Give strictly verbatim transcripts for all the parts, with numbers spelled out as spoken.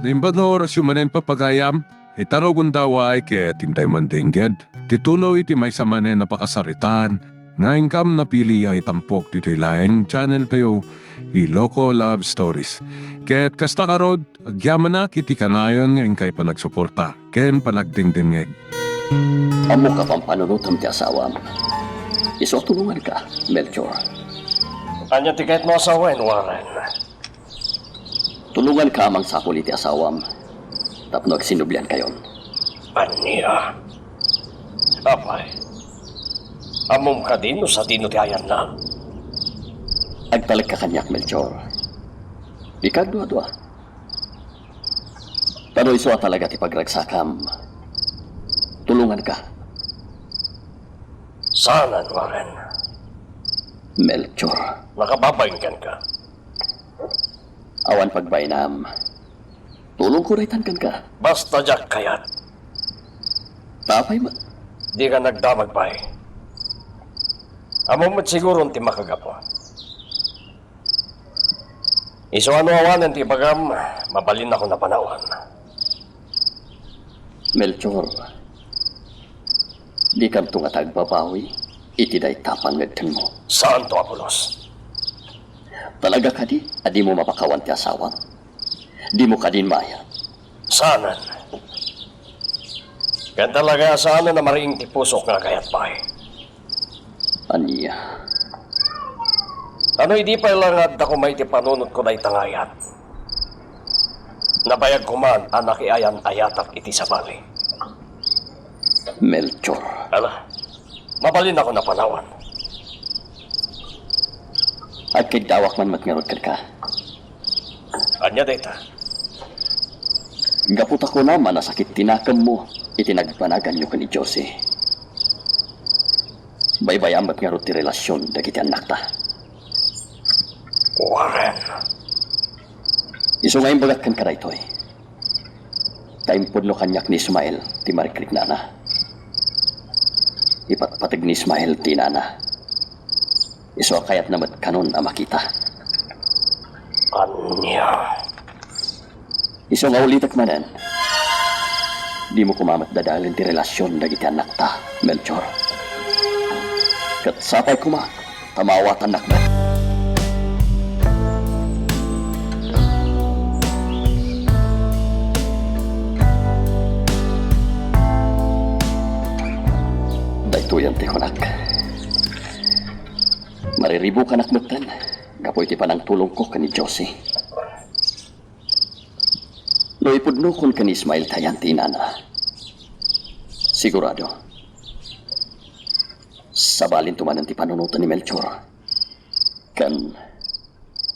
Imbag nga orasyo manen, papagayam, ita no gundaway ket intay mandengngeg ti tuloy ti maysa manen a pakasaritaan nga inkam napili a itampok ditoy laeng channel tayo, Iloko Love Stories. Ket kasta ngarud, agyamanak iti kanayon nga inkay panagsuporta ken panagdengdengngeg. Ammok a pampanunotam ti asawam. Isu a tulonganka, Melchor. Ania ti kayatmo a sawen, Warren? Tulonganka a mangsapul iti asawam tapno agsinubliankayon. Ania? Apay, ammom kadi no sadino ti ayanna? Agtalekka kaniak, Melchor. Dika agduadua. Ta no isu a talaga ti pagragsakam, tulonganka. Saanen, Warren. Melchor. Nakababain kenka. Awan pagbainam. Tulongko daytan kenka. Basta diak kayat. Ta apay met? Dika nagdamag pay. Ammom met siguron ti makagapu. Isu a no awanen ti ibagam, mabalinnakon a panawan. Melchor, dikanto ngata agbabawi iti dayta panngeddengmo. Saanto, Apolos. Talaga kadi a dimo mapakawan ti asawam? Dimo kadin maayat? Saanen. Ken talaga a saanen a mariing ti pusok nga agayat pay. Ania? Ta no idi pay la nga adda koma iti panunotko dayta nga ayat, nabayag koma a nakiayan-ayatak iti sabali. Melchor. Ala, mabalinnakon a panawan. Agkiddawak man met ngarud kenka. Ania dayta? Gapu ta kunam a nasakit ti nakemmo iti nagbanaganyo ken ni Josie. Baybay-am met ngarud ti relasion dagiti annakta. Warren. Isu nga imbagak kenka daytoy. Ta impudno kaniak ni Ismael ti marikriknana. Ipatpateg ni Ismael ti inana. Isu a kayatna met kanon a makita. Ania? Isu nga ulitek manen, dimo koma met dadaelen ti relasion dagiti annakta, Melchor. Ket sapay koma ta maawatannak met. Daytoyen ti kunak. Mariribukanak metten gapu iti panangtulongko ken ni Josie. No ipudnokon ken ni Ismael ti ayan ti inana, sigurado, sabalinto manen ti panunoten ni Melchor. Ken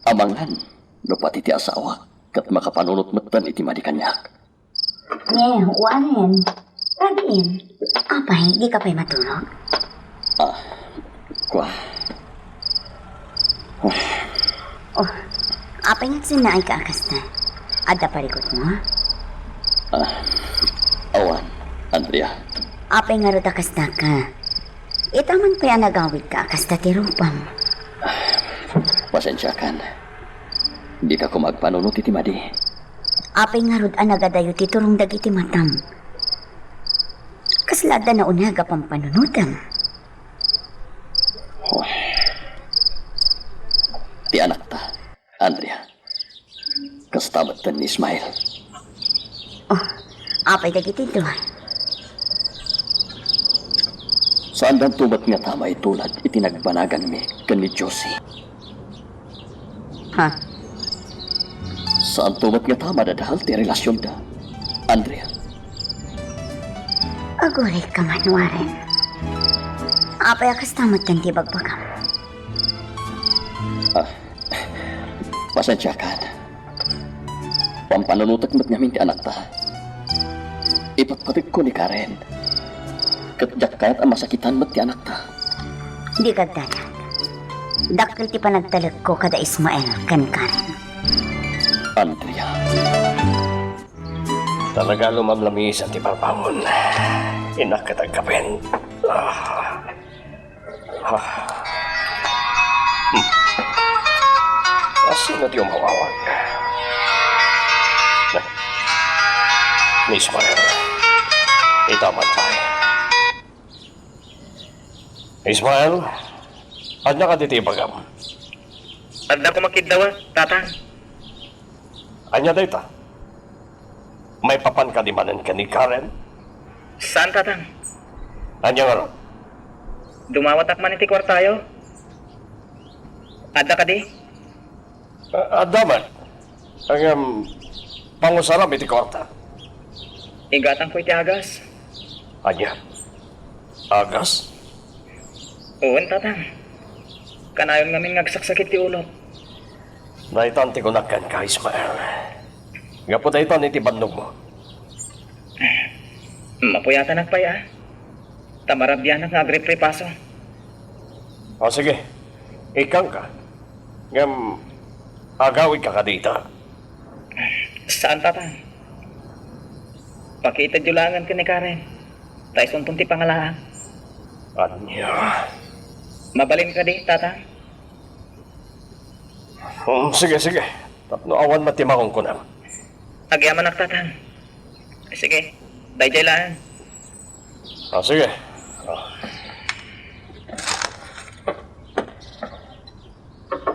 amangan no pati ti asawak ket makapanunot metten iti madi kaniak. Ngem, Warren, Rabiin, apay, dika pay matulog? Ah, kua. Oh, apay nga agsinnaayka a kasta? Adda parikutmo? Ah, awan, Andrea. Apay ngarud a kastaka? Ita man pay a nagawidka a kasta ti rupam. Pasensiakan. Dika koma agpanunot iti madi. Apay ngarud a nagadayo ti turong dagiti matam? Kasla adda nauneg a pampanunotem? Oh. Ti anakta, Andrea. Kasta metten ni Ismael. Oh, apay dagiti dua? Saandanto met ngata maitulad iti nagbanaganmi ken ni Josie. Ha? Saanto met ngata madadael ti relasionda, Andrea. Agurayka man, Warren. Apay a kasta metten ti bagbagam? Ah, pasensiakan. Pampanunotek met ngamin ti anakta. Ipatpategko ni Karen. Ket diak kayat a masakitan met ti anakta. Dika agdanag. Dakkel ti panagtalekko kada Ismael ken Karen. Andrea. Talaga, lumamlamisan ti balbangmo. Innak ket agkapen. Ah. Ah. Hmm. Asino ti umawawag? Na, Ismael, ita man pay. Ismael, ania kadi ti ibagam? Adda ko makiddawa, Tatang. Ania dayta? Maipapan kadi manen ken ni Karen? Saan, Tatang. Ania ngarud? Dumawatak man iti kuartayo. Adda kadi? A-, adda met. Ngem, pangusaram iti kuarta. Igatangko iti agas. Ania? Agas? Wen, Tatang. Kanayon ngamin nga agsaksakit ti ulok. Daytan ti kunak kenka, Ismael. Gapu daytan iti bannogmo. Mapuyatanak pay, a. Ta marabianak nga agripripaso. O, sige. Ikkangka. Ngem, agawidka kadi ita? Saan, Tatang. Pakiitedyo laengen ken ni Karen. Ta isunton ti pangalaak. Ania? Mabalin kadi, Tatang? Hmm, sige, sige. Tapno awan met ti makunkunam. Agyamanak, Tatang. Sige, daydiay laeng. Ah, sige. Ah.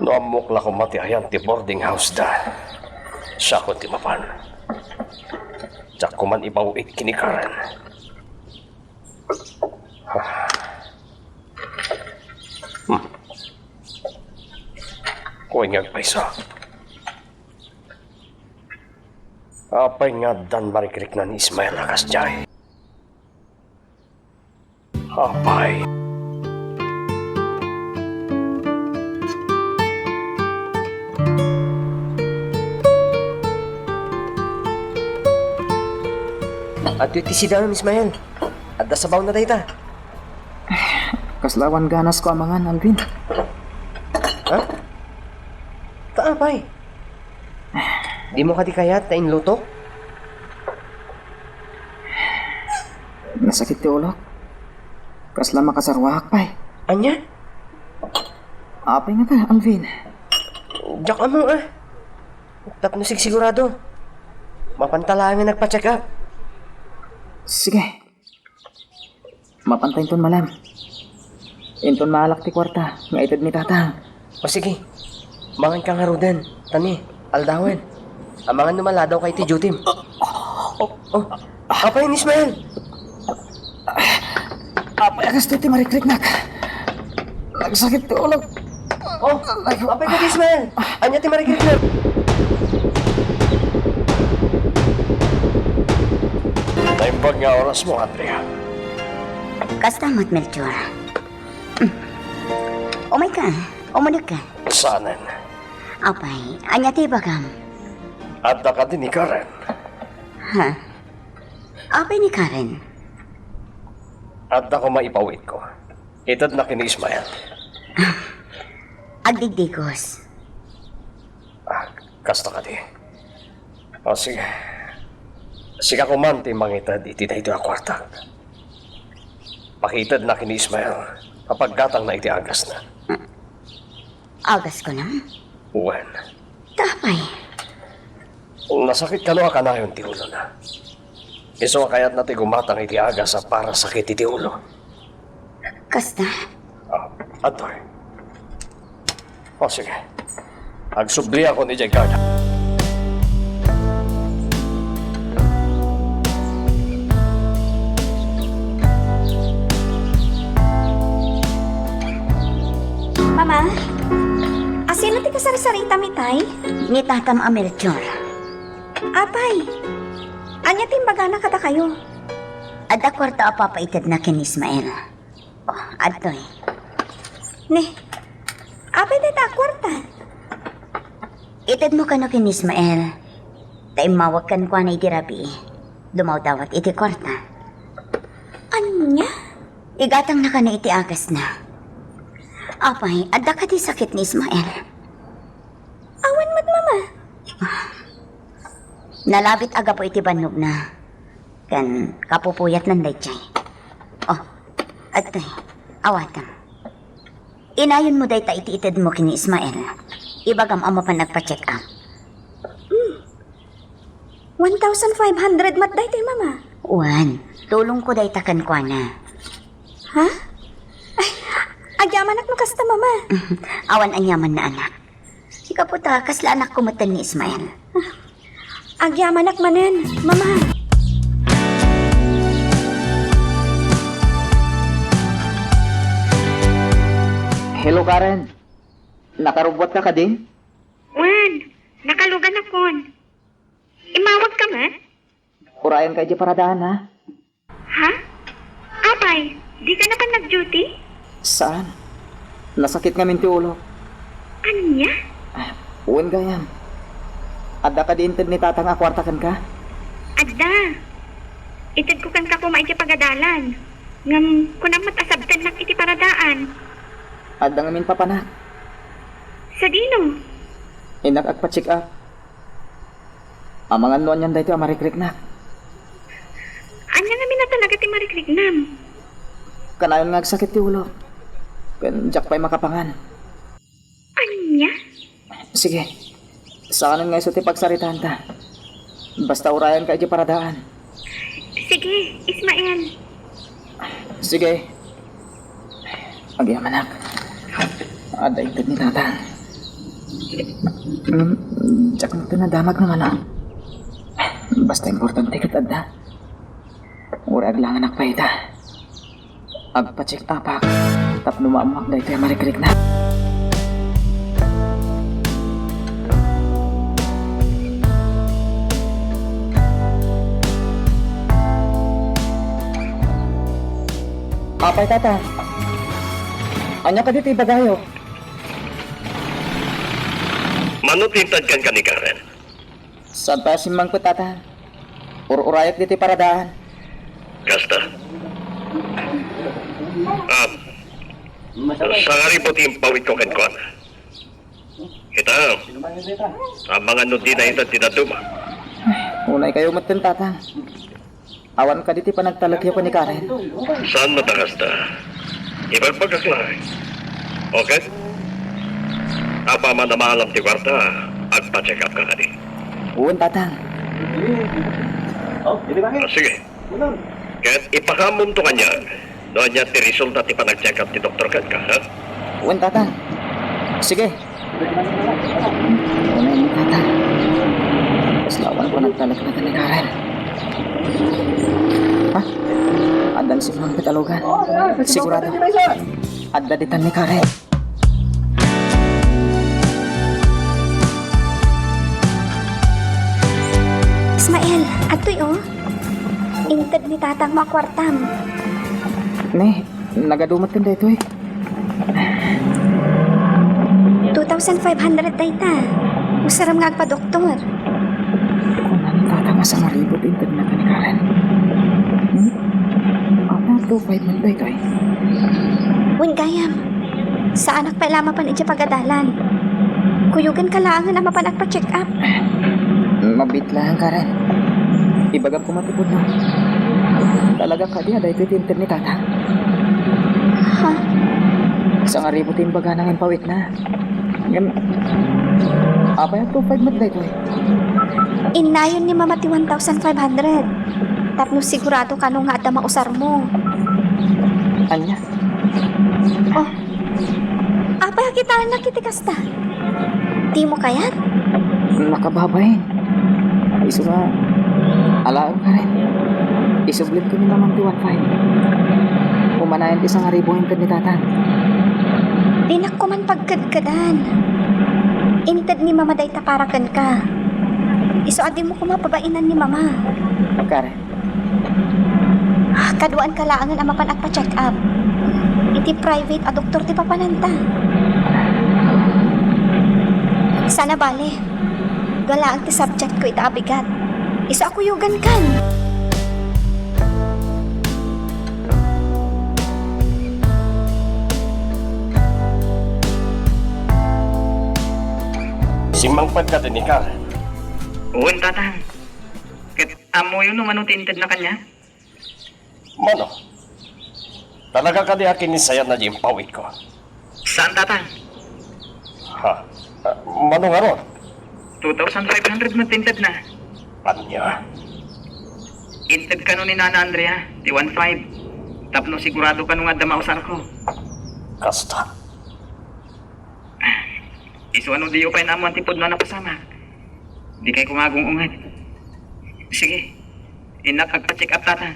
No ammok la koma ti ayan ti boarding house da, siakon ti mapan. Diak koman ibaw-it ken ni Karen. Ah. Hmm. Kuan nga agpayso. Apay nga addan marikrikna ni Ismael a kasdiay? Apay. Adtoy ti sidaem, Ismael. Adda sabawna dayta. Kasla awan ganasko a mangan, Alvin. Ha? Ta apay? Dimo kadi kayat ta inlutok? Nasakit ti ulok. Kasla makasarwaak pay. Ania? Apay ngata, Alvin? Diak ammo, a. Tapno sigsigurado, mapanta laengen agpa-check up. Sige. Mapanta inton malem. Inton maalak ti kuarta nga ited ni Tatang. O sige, manganka ngaruden, ta ni, aldawen. Amangan no maladaw ka iti duty-m. O, o, apay ni Ismael? Apay a kastoy ti marikriknak. Nagsakit ti ulok. O, apay kadi, Ismael? Ania ti marikriknak? Naimbag nga orasmo, Andrea. Kasta met, Melchor. Mm. Umayka, umunegka. Saanen? Apay, ania ti ibagam? Adda kadi ni Karen? Ha? Apay ni Karen? Adda koma ipaw-itko. Itedna ken ni Ismael. Agdigdigos. Ah, kasta kadi. O, sige. Sika koman ti mangited iti daytoy a kuartak. Pakiitedna ken ni Ismael a paggatangna iti agasna. Agas kunam? Wen. Ta apay? Nasakit kano a kanayon ti ulona. Isu a kayatna ti gumatang iti agas a para sakit iti ulo. Kasta? Ah, adtoy. O, sige. Agsubliakon idiay garden. Mama, asino ti kasarsaritam itay? Ni tatam a Melchor. Apay, ania ti imbagana kadakayo? Adda kuarta a papaitedna ken ni Ismael. O, adtoy. Ni, apay dayta a kuarta? Itedmo kano ken ni Ismael. Ta immawag kenkuana idi rabii. Dumawdawat iti kuarta. Ania? Igatangna kano iti agasna. Apay, adda kadi sakit ni Ismael? Awan met, Mama. Nalabit a gapu iti bannogna. Ken kapupuyatnan daydiay. O, adtoy, awatem. Inayonmo dayta iti itedmo ken ni Ismael. Ibagam a mapan agpa-check up. Hmm. One thousand five hundred met daytoy, Mama. Wen, tulongko dayta kenkuana. Ha? Ay, agyamanak no kasta, Mama. Awan aniamanna, anak. Sika puta, kasla anakko metten ni Ismael. Agyamanak manen, Mama. Hello, Karen. Nakarubbuatka kadi? Wen, nakaluganakon. Immawagka met? Urayanka idiay paradaan, ha? Ha? Apay, dika napan nag-duty? Saan. Nasakit ngamin ti ulo. Ania? Ah, wen gayam. Adda kadi inted ni Tatang a kuarta kenka? Adda. Itedko kenka koma idiay pagadalan. Ngem kunam met a sabtennak iti paradaan. Adda ngamin papanak. Sadino? Innak agpa-check up. Amangan no anian daytoy a marikriknak. Ania ngamin a talaga ti marikriknam? Kanayon nga agsakit ti ulo. Ken diak pay makapangan. Ania? Sige. Saanen nga isu ti pagsaritaanta. Basta urayanka idiay paradaan. Sige, Ismael. Sige. Agyamanak. Adda inted ni Tatang. Hmm, diak met nadamag nga mano. Basta importante ket adda. Uray aglanganak pay ita. Agpa-check upak tapno maammoak daytoy a marikriknak. Apay, Tata? Ania kadi ti ibagayo? Mano ti inted kenka ni Karen? Saan pay a simmangpet, Tata. Ur-urayak ditoy paradaan. Kasta? Ah, sangaribu ti impawitko kenkuana. Ita, amangan no dina inted ti dadduma. Unaykayo metten, Tatang. Awan kadi ti panagtalekyo ken ni Karen. Saan met a kasta? Ibagbagak laeng. Okay? Apaman a maalam ti kuarta, agpa-check up ka kadi. Wen, Tatang. Ah, sige. Ket ipakaammonto kaniak no ania ti resulta ti panag-check up ti doktor kenka, ha? Wen, Tatang. Sige. Unay ni Tatang. Kasla awan panagtalekna ken ni Karen. Ha? Addan simmangpet a lugan. Sigurado. Adda ditan ni Karen. Ismael, adtoy, o. Inted ni Tatangmo a kuartam. Ne, nagadu met ken daytoy. Two thousand five hundred dayta. Usarem nga agpadoktor. Kuna ni Tatang a sangaribu ti intedna ken ni Karen. Hmm? Apay a two five met daytoy? Wen gayam. Saanak pay la a mapan idiay pagadalan. Kuyogenka laengen a mapan agpa-check up. Mabiit laeng, Karen. Ibagam koma ti pudno. Talaga kadi a daytoy ti inted ni Tatang? Ha? Sangaribu ti imbagana nga impawitna. Ngem, apay a two five met daytoy? Innayon ni Mama ti one thousand five hundred. Tapno sigurado kano nga adda mausarmo. Ania? O, apay a kitaennak iti kasta? Dimo kayat? Nakababain. Isu nga, alaem, Karen. Isublinto ni Mamam ti one five. Umanayon ti sangaribu nga inted ni Tatang. Dinak koman pagkedkedan. Inted ni Mama dayta para kenka. Isu a dimo koma pabainan ni Mama. Karen. Kaduaenka laengen a mapan agpa-check up. Iti private a doktor ti papananta. Saan a bale. Dua laeng ti subjectko ita a bigat. Isu a kuyogenkan. Simmangpet kadi ni Karen? Wen, Tatang. Ket ammoyo no mano ti intedna kaniak? Mano? Talaga kadi a kinissayanna diay impawitko? Saan, Tatang. Ha? Ah, mano ngarud? Two thousand five hundred met ti intedna. Ania? Inted kano ni Nana Andrea ti one five tapno sigurado kano nga adda mausarko. Kasta. Isu a no diyo pay naammoan ti pudno a napasamak, dikay koma agung-unget. Sige, innak agpa-check up tatan.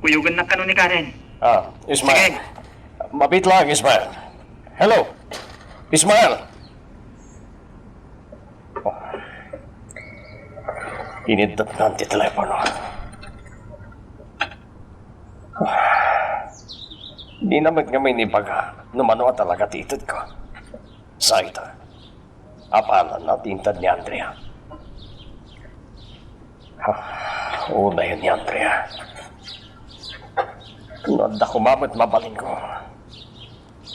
Kuyogennak kano ni Karen. Ah, Ismael. Sige. Mabiit lang, Ismael. Hello? Ismael! Iniddatnan ti telepono. Dina met ngamin ibaga no mano a talaga ti itedko. Sa ita, apalan na ti inted ni Andrea. Ah, unayen ni Andrea. No adda koma met mabalinko.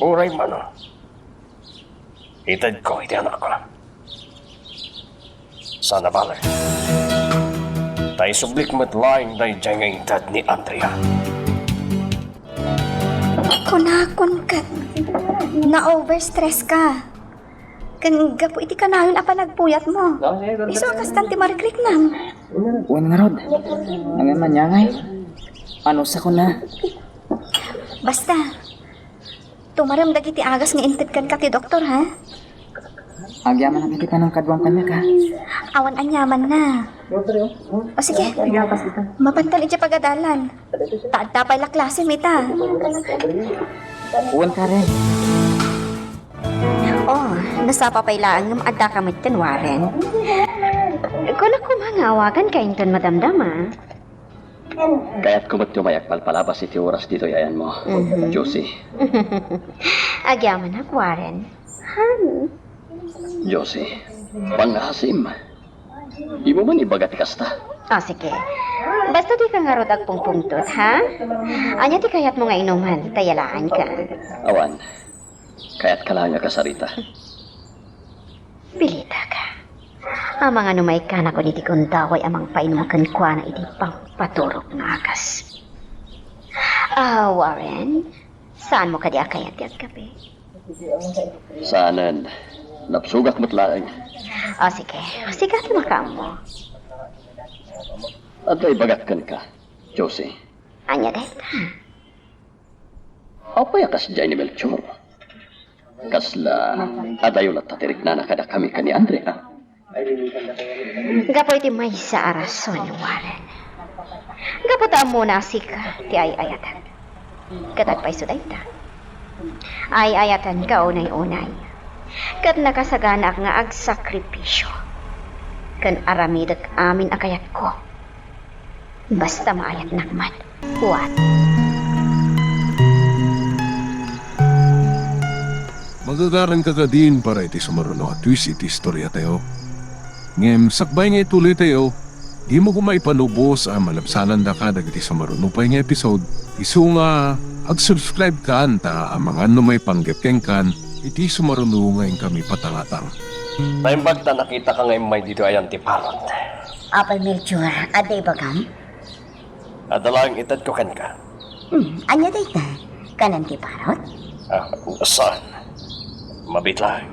Uray mano. Itedko iti anakko. Sana bale. Ta isublik met laeng daydiay nga inted ni Andrea. Kunakon ket na-overstress ka. Ken gapu iti kanayon a panagpuyatmo. Isu a kastan ti marikrik nam. Wen ngarud. Amin man yangay. Ano sa kuna? Basta, tumarem dagiti agas nga inted kenka ti doktor, ha? Agyamanak iti panangkaduam kaniak, ha? Awan aniaman na. O sige, mapantan iti pagadalan. Ta adda pay la klasem ita. Wen, Karen. Oh, nasapa pay laeng ngem addaka met ken Warren. Kunak koma nga awaganka inton madamdama. Kayatko met ti umay agpalpalabas iti oras ditoy ayanmo, Mhm. Josie. Agyamanak, Warren. Honey. Josie, pangngaasim. Dimo man ibaga ti kasta. Ah, sige. Basta dika ngarud agpungpungtot, ha? Ania ti kayatmo nga inuman, ta yalaanka? Awan. Kayatka laeng a kasarita. Pilitaka. Amangan no maikkanakon iti gundaway a mangpainom kenkuana iti pangpaturok nga agas. Ah, Warren, saanmo kadi a kayat ti agkape? Saanen. Napsugak met laeng. O, sige. Sika ti makaammo. Adda ibagak kenka, Josie. Ania dayta? Apay a kasdiay ni Melchor? Kasla adayo latta ti riknana kadakami ken ni Andrea? Gapu iti maysa a rason, Warren. Gapu ta ammona a sika ti ay-ayaten. Ket agpayso dayta. Ay-ayatenka unay-unay. Ket nakasaganaak nga agsakripisio. Ken aramidek amin a kayatko. Basta maayatnak met. What? Magagaran ka kadin para iti sumaruno a twist iti istoriatayo. Ngem sakbay nga ituloytayo, dimo koma ipanubos a malabsanandaka dagiti sumaruno pay nga episode. Isu nga, ag-subscribe kan ta amangan no maipanggep kenkan iti sumaruno nga inkami patangatang. Naimbag ta nakitaka nga immay ditoy ayan ti parrot. Apay, Melchor, adda ibagam? Adda laeng itedko kenka. Hmm, ania dayta? Kanen ti parrot? Ah, saan? Mabiit laeng.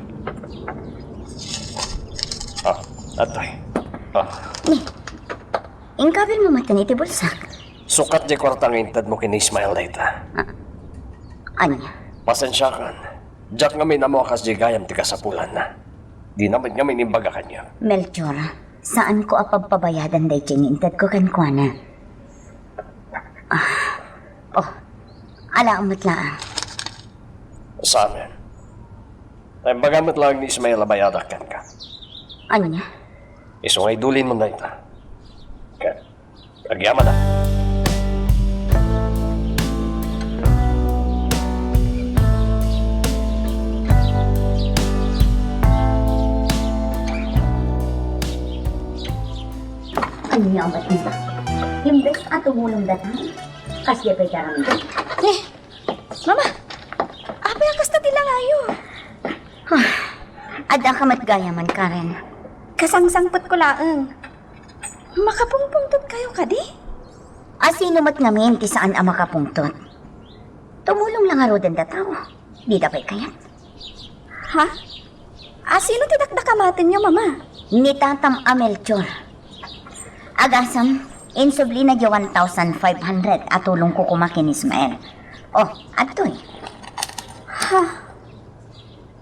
Ah, adtoy. Ah. Ni, inkabilmo met iti bulsak. Sukat diay kuarta nga intedmo ken ni Ismael dayta. Ah, ania? Pasensiakan. Diak ngamin ammo a kasdiay gayam ti kasapulanna. Dina met ngamin imbaga kaniak. Melchor, saanko a pagpabayadan daydiay nga intedko kenkuana. Ah, oh, alaem met laeng. Saanen. Imbaga met laeng ni Ismael a bayadak kenka. Ania? Isu nga idulinmo dayta. Ket Agyamanak. Ania met dayta? Imbes a tumulong dayta, kasdiay pay ti aramidek. Eh, Mama, apay a kasta ti langayo? Ah, addaka met gayamen, Karen. Kasangsangpetko laeng. Makapungpungtot kayo kadi? A sino met ngamin ti saan a makapungtot? Tumulong la ngaruden dayta. Dida pay kayat? Ha? A sino ti dakdakamatenyo, Mama? Ni tatam a Melchor. Agasem, insublina diay one thousand five hundred a tulongko koma ken Ismael. Oh, adtoy. Ha?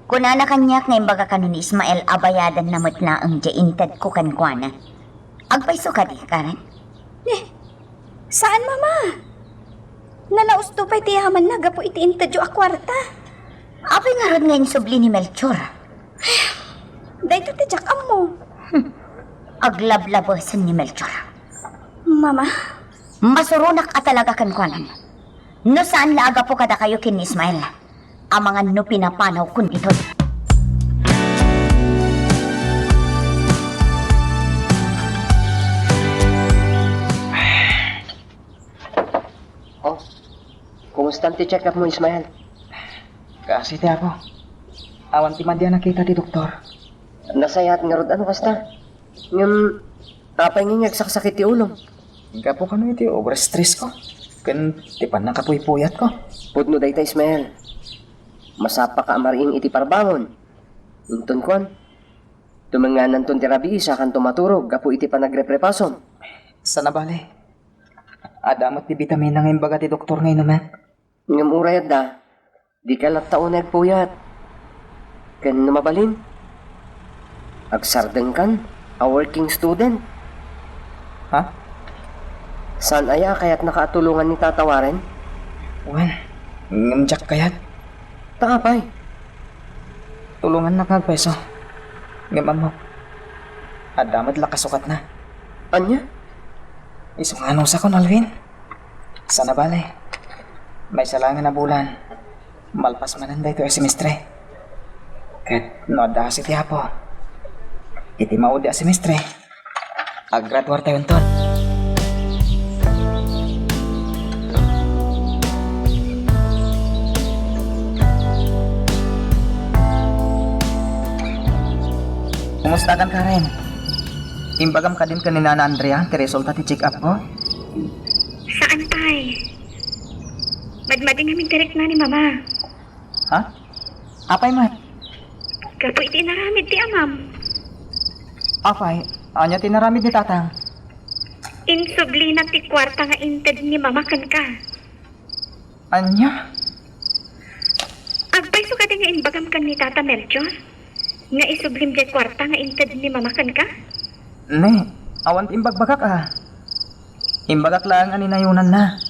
Kunana kaniak nga imbaga kano ni Ismael a bayadanna met laeng diay intedko kenkuana. Agpayso kadi, Karen? Eh, saan, Mama? Nalausto pay ti yamanna gapu iti intedyo a kuarta. Apay ngarud nga insubli ni Melchor? Dayta ti diak ammo. Hmm. Aglablabesen ni Melchor. Mama? Masuronak a talaga kenkuanan. No saan la a gapu kadakayo ken ni Ismael, amangan no pinapanawkon ditoy. Oh, kumusta ti check-up mo, Ismael? Kaasi ti Apo. Awan ti madi a nakita ti doktor. Nasayaat ngarud a no kasta. Ngem, apay ngem nga agsaksakit ti ulom? Gapu kano iti over stress ko, ken ti pannakapuypuyat ko. Pudno dayta, Ismael. Masapaka a mariing iti parbangon. Inton kuan, tumengngananton ti rabii sakanto maturog gapu iti panagreprepasom. Sana bale. Adda met ti bitamina nga imbaga ti doktor nga inumen. Ngem uray adda, dika latta unay agpuyat. Ken no mabalin, agsardengkan a working student. Ha? Saan aya a kayatnaka a tulongan ni Tata Warren? Wen, ngem diak kayat. Ta apay? Tulongannak nga agpayso. Ngem ammok, adda met la kasukatna. Ania? Isu nga anusakon, Alvin. Sana bale, maysa laengen a bulan, malpas manen daytoy a semestre. Ket no adda asi ti Apo, iti maudi a semestre, aggraduartayonton. Kumustakan, Karen? Imbagam kadin ken ni Nana Andrea ti resulta ti check-up ko? Saan pay? Madmadi ngamin ti rikna ni Mama. Ha? Apay met? Gapu iti inaramid ti amam. Apay, ania ti inaramid ni Tatang? Insublina ti kuarta nga inted ni Mama kenka. Ania? Agpayso kadi nga imbagam ken ni Tata Melchor nga isublim diay kuarta nga inted ni Mama kenka? Ne, awan ti imbagbagak a. Imbagak laeng a ninayonanna.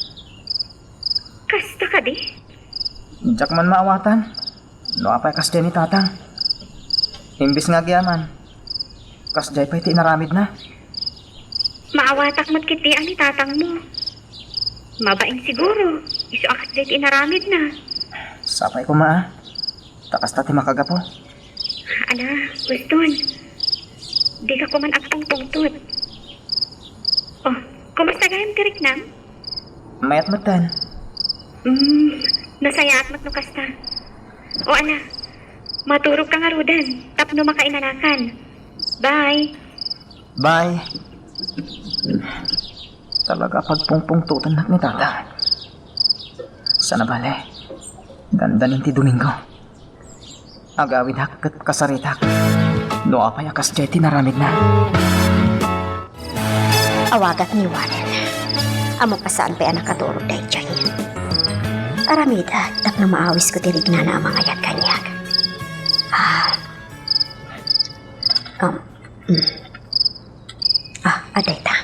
Kasta kadi? Diak man maawatan no apay kasdiay ni Tatang. Imbes nga agyaman, kasdiay pay ti inaramidna. Maawatak met ketdi a ni tatangmo. Mabain siguro, isu a kasdiay ti inaramidna. Sapay koma a, ta kasta ti makagapu. Ala, Uston. Dika koman agpungpungtot. Oh, kumusta gayam ti riknam? Mayat metten. Hmm, nasayaat met no kasta. O ala, maturogka ngaruden tapno makainanakan. Bye. Bye. Talaga pagpungpungtotennak ni Tata. Sana bale, dandanin ti Domingo. Agawidak ket kasaritak no apay a kasdiay ti inaramidna. Awagak ni Warren. Ammok a saan pay a nakaturog daydiay. Aramidak tapno maawisko ti rignana a mangayat kaniak. Ah. Um, mm. Ah, adda ita.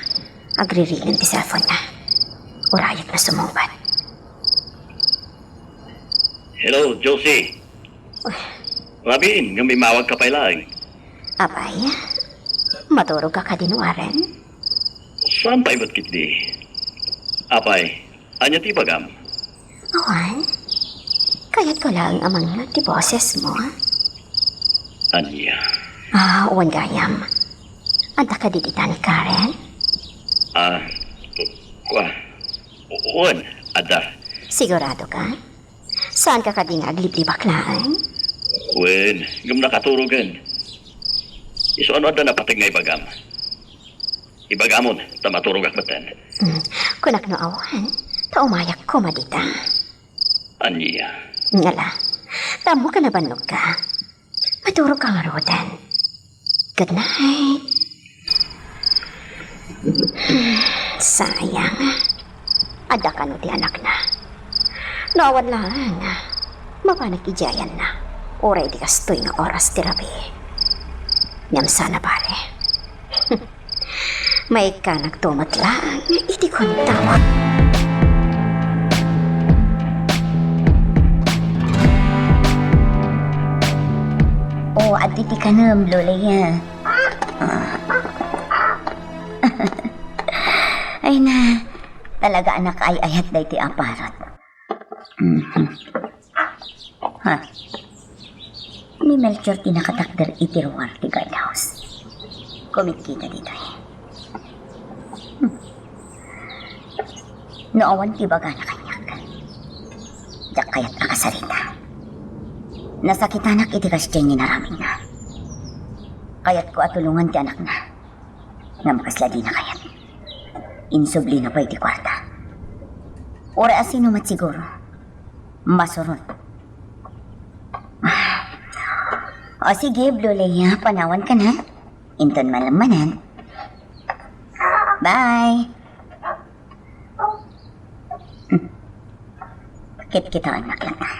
Agriringen ti cellphone-na. Urayek na sumungbat. Hello, Josie. Uy. Rabin, ngem immawag ka pay laeng. Apay, maturog ka kadi no Warren? Saan pay met ketdi? Apay, ania ti ibagam? Awan. Kayatko laeng a mangngeg ti bosesmo. Ania? Ah, wen gayam. Adda kadi dita ni Karen? Ah, kua. Wen, adda. Sigurado ka? Saan ka kadi nga agliblibak laeng? Wen, ngem nakaturogen. Isu ano adda napateg nga ibagam? Ibagamon, ta maturogak metten. Hmm, kunak no awan, ta umayak koma dita. Ania? Ngala, ta ammok a nabannogka. Maturogka ngaruden. Good night. Sayang. Adda kano ti anakna. No awan laeng, mapanak idiay ayanna. Uray di kastoy nga oras ti rabii. Ngem saan a bale. Maikkanakto met laeng iti kuentawak. O, adda ti kanem, Lola, ya. Ah. Ay na, talaga a nakaay-ayat daytoy a parot. Mhm. Ha? Ni Melchor ti nakatakder iti ruar ti guardhouse. Kumitkita ditoy. Hmm. No awan ti ibagana kaniak, diak kayat a kasarita. Nasakitanak iti kasdiay nga inaramidna. Kayatko a tulongan ti anakna. Ngem kasla dina kayat. Insublina pay ti kuarta. Uray a sino met siguro. Masurot. O sige, Blue Leia, panawanka na. Inton malammanan. Bye. Hmm. Kitkitaennak latta.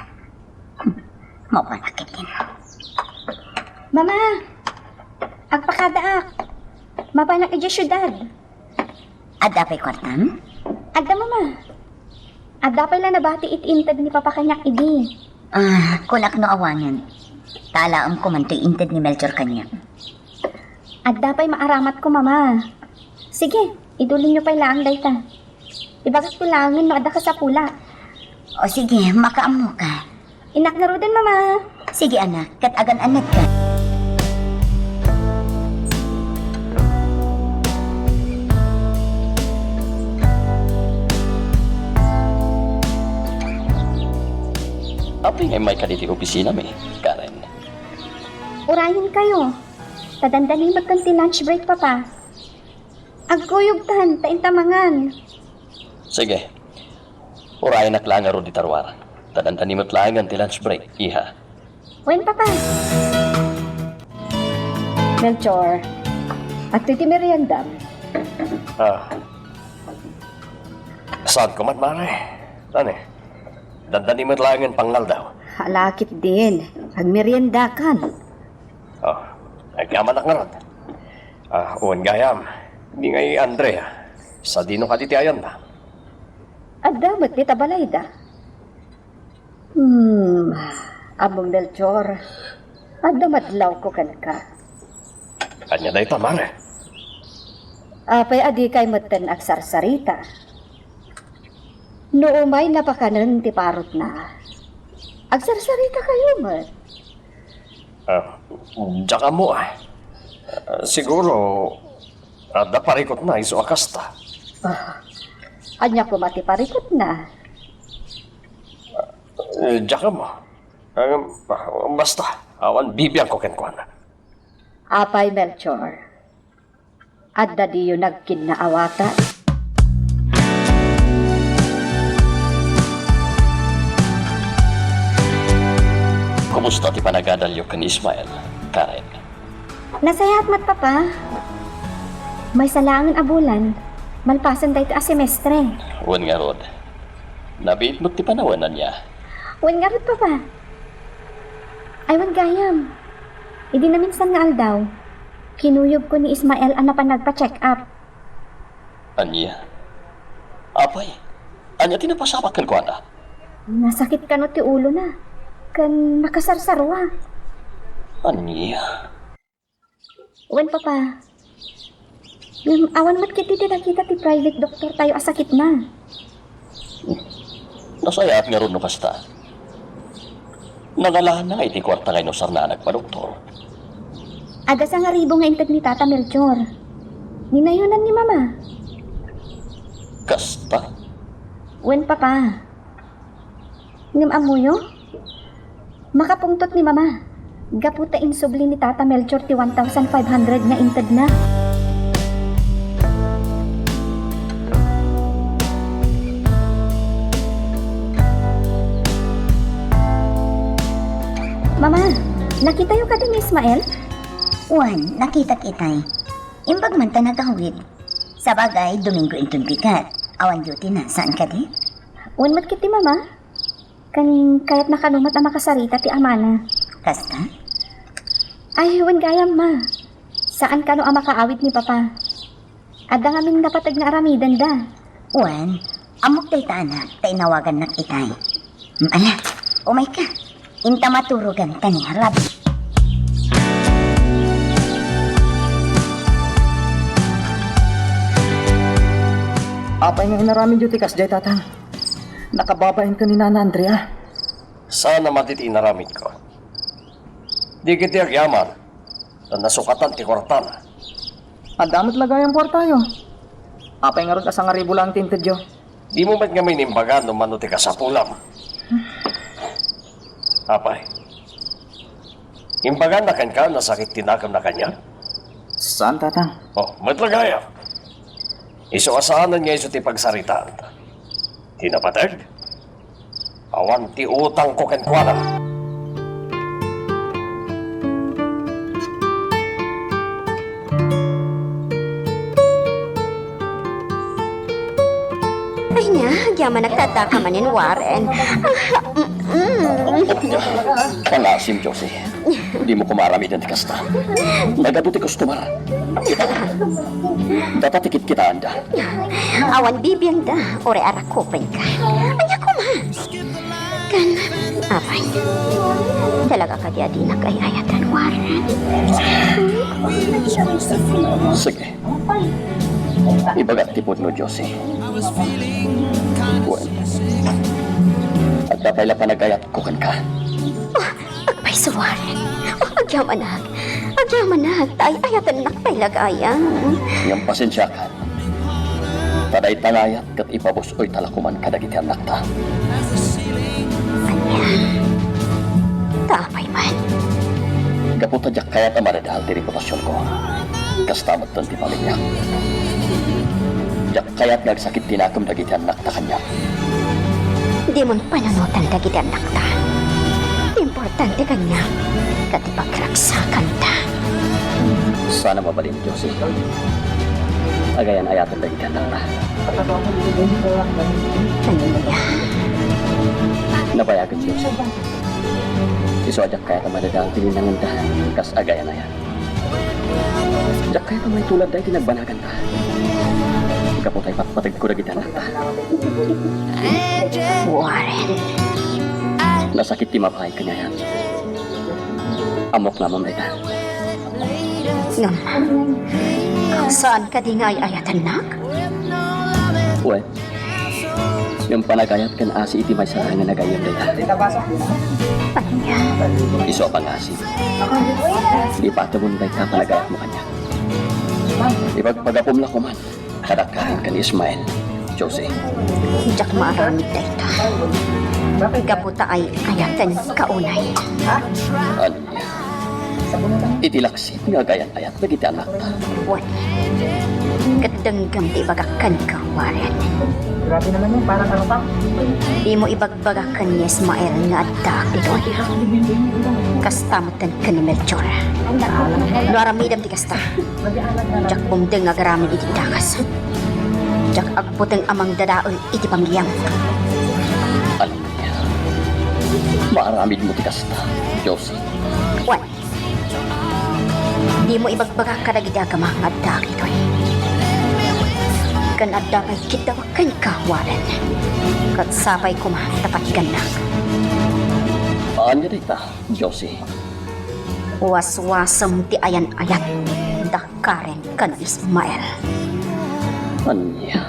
Hmm. Mapanak ket din. Mama! Agpakadaak! Mapanak idiay siudad. Adda pay kuartam? Adda, Mama. Adda pay la nabati iti inted ni Papa kaniak idi. Ah, kunak no awanen. Ta alaem koman toy inted ni Melchor kaniak. Adda pay maaramatko, Mama. Sige, idulinyo pay laeng dayta. Ibagakto laengen no adda kasapula. O sige, makaammoka. Innak ngaruden, Mama. Sige, anak, ket agan-annatka. Apay nga immayka ditoy opisinami, Karen? Urayenkayo. Ta dandani metten ti lunch break, Papa. Agkuyogtan, ta inta mangan. Sige. Urayenak la ngarud ita ruar. Ta dandani met laengen ti lunch break, iha. Wen, Papa. Melchor, adtoy ti meriendam. Ah. Saan ko man, Mare? Ania? Dandani met laengen pangngaldaw. Ala ketdin, agmeriendakan. Oh, agyamanak ngarud. Ah, wen gayam, ni ngay Andrea. Sadino kadi ti ayanna? Adda met dita balayda. Hmm, Ammom Melchor, adda madlawko kenka. Ania dayta, Mare? Apay a dikay metten agsarsarita? No umay napakanen ti parotna, agsarsaritakayo met. Ah, diak ammo, ah. Ah, siguro, adda parikutna isu a kasta. Ah, ania koma ti parikutna? Eh, diak ammo. Ah, basta, awan bibiangko kenkuana. Apay, Melchor, adda diyo nagkinnaawatan? Kumusta ti panagadalyo ken Ismael, Karen? Nasayaat met, Papa. Maysa laengen a bulan, malpasen daytoy a semestre. Wen ngarud, nabiit met ti panawen, ania? Wen ngarud, Papa. Ay, wen gayam. Idi naminsan nga aldaw, kinuyogko ni Ismael a napan nagpa-check up. Ania? Apay, ania ti napasamak kenkuana? Nasakit kano ti ulona, ken nakasarsarua. Ania? Wen, Papa. Ngem awan met ketdi ti nakita ti private doktortayo a sakitna. Nasayaat ngarud no kasta. Nangalaanna ngay ti kuarta nga inusarna a nagpadoktor. Adda sangaribu nga inted ni Tata Melchor. Ninayonan ni Mama. Kasta? Wen, Papa. Ngem ammoyo? Makapungtot ni Mama. Gapu ta insubli ni Tata Melchor ti one thousand five hundred nga intedna. Mama, nakitayo kadi ni Ismael? Wen, nakitak itay. Imbag man ta nagawid. Sabagay, Domingo inton bigat. Awan duty na, saan kadi? Wen met ket ti mama. Ken kayatna kano met a makasarita ti amana. Kasta? Ay, wen gayam, ma. Saan kano a makaawid ni papa. Adda ngamin napateg nga aramidenda. Wen, ammok dayta, anak, ta inawagannak itay. Mm, ala, umayka. Inta maturogan ta ni Rabi. Apay nga inaramidyo ti kasdiay, Tatang? Nakababain ken ni Nana Andrea? Saan a mati ti inaramidko. Di ketdi agyaman. Ta nasukatan ti kuartana. Adda met la gayam kuartayo. Apay ngarud a sangaribu laeng ti intedyo? Dimo met ngamin imbaga no mano ti kasapulam. Apay, imbagana kenka a nasakit ti nakemna kaniak? Saan, Tatang. Oh, met la gayam. Isu a saanen nga isu ti pagsaritaanta. Ti napateg? Awan ti utangko kenkuana. Ay, nia, agyamanak ta addaka manen, Warren. Ah, mm, mm. Pangasim, Josie. Dimo koma aramiden ti kasta. Nagadu ti customer. Kita. Data ti kitkitaenda. Awan bibiangda, uray arakupenka. Ania koma? Ken, apay, talaga kadi a dinak ay-ayatan, Warren? Sige. Ibagak ti pudno, Josie. Wen, adda pay la panagayatko kenka. Oh, agpayso, Warren. Oh, agyamanak. Agyamanak, ta ay-ayatennak pay la gayam. Ngem pasensiakan. Ta dayta nga ayat ket ipabus-oyta la koman kadagiti annakta. Ania? Ta apay man? Gapu ta diak kayat a madadael ti reputasionko. Kasta metten ti pamiliak. Diak kayat nga agsakit ti nakem dagiti annakta kaniak. Dimon panunoten dagiti annakta. Ti importante kaniak, ket ti pagragsakanta. Saan a mabalin, Josie. Agayan-ayaten dagiti annakta. Ania? Nabayagen, Josie. Isu a diak kayat a madadael ti linangenda kas agayan-ayat. Diak kayat a maituladda iti nagbanaganta. Gapu ta ipatpategko dagiti annakta. Warren. Nasakit ti mabain ken ni ayat. Ammok ngarud dayta. Ngem, saan kadi nga ay-ayatennak? Wen, ngem panagayat ken asi iti maysa nga nagayyem dayta. Ania? Isu a pangasi. Ipatemon dayta panagayatmo kaniak. Ipagpagapom la koman. Kadakami ken Ismael, Josie. Diak maaramid dayta. Gapu ta ay-ayatenka unay. Ania? Iti laksit nga agayan-ayat dagiti annakta. Wen. Ket denggem ti ibagak kenka, Warren. Grabe naman yun, parang ano pa? Dimo ibagbaga ken ni Ismael nga addaak ditoy. Kasta metten ken ni Melchor. No aramidem ti kasta, diak umdeng nga agaramid iti dakes. Diak agbuteng a mangdadael iti pamiliam. Ania? Maaramidmo ti kasta, Josie. Wen, dimo ibagbaga kadagiti agama nga addaak ditoy. Ken adda pay kiddawek kenka, Warren. Ket sapay koma ta patgannak. Ania dayta, Josie? Waswasem ti ayan-ayat da Karen ken Ismael. Ania?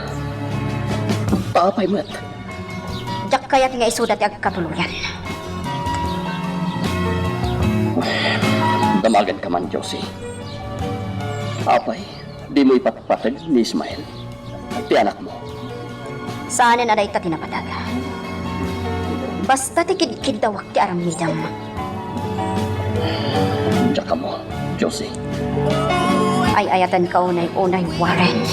Apay met? Diak kayat nga isuda ti agkatuloyan. Damagenka man, Josie. Apay, dimo ipatpateg ni Ismael ti anakmo? Saanen a dayta ti napateg. Basta ti kidkiddawak ti aramidem. Diak ammo, Josie. Ay-ayatenka unay-unay, Warren.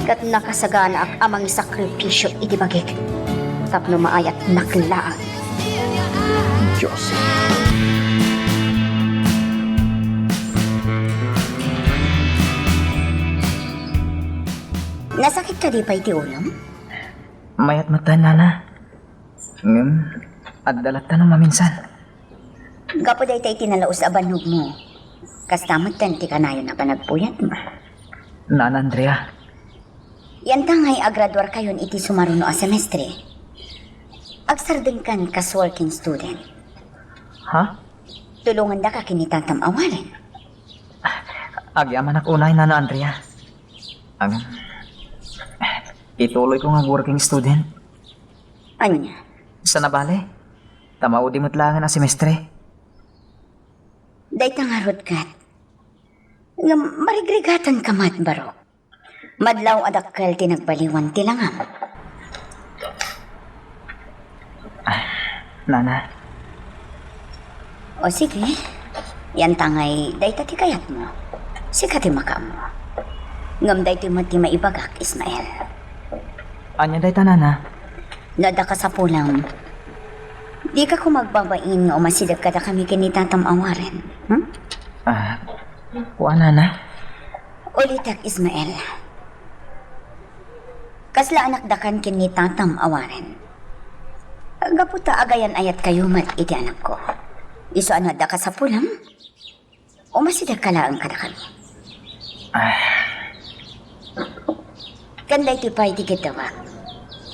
Ket nakasaganaak a mangisakripisio iti bagik tapno maayatnak laeng. Josie. Sakit kadi pay ti ulom? Mayat met, Nana. Ngem, adda latta no maminsan. Gapu dayta iti nalaus a bannogmo, kasta metten ti kanayon a panagpuyatmo. Nana Andrea. Yanta ngay a graduarkayon iti sumaruno a semestre, agsardengkan kas working student. Ha? Tulongandaka ken ni Tatam a Warren. Agyamanak unay, Nana Andrea. Ang, ituloyko nga working student. Ania? Saan a bale? Ta maudi met laengen a semestre. Dayta ngarud ket. Ngem marigrigatanka met, barok. Madlaw a dakkel ti nagbaliwan ti langam. Ah, Nana. O sige, yanta ngay dayta ti kayatmo. Sika ti makaammo. Ngem daytoy met ti maibagak, Ismael. Ania dayta, Nana? No adda kasapulam, dika koma agbabain nga umasideg kadakami ken ni Tatam a Warren, hmm? Ah, wen, Nana. Ulitek, Ismael. Kasla anakdakan ken ni Tatam a Warren. Gapu ta agayan-ayatkayo met iti anakko. Isu a no adda kasapulam, umasidegka laeng kadakami. Ah. Ken daytoy pay ti kiddawak,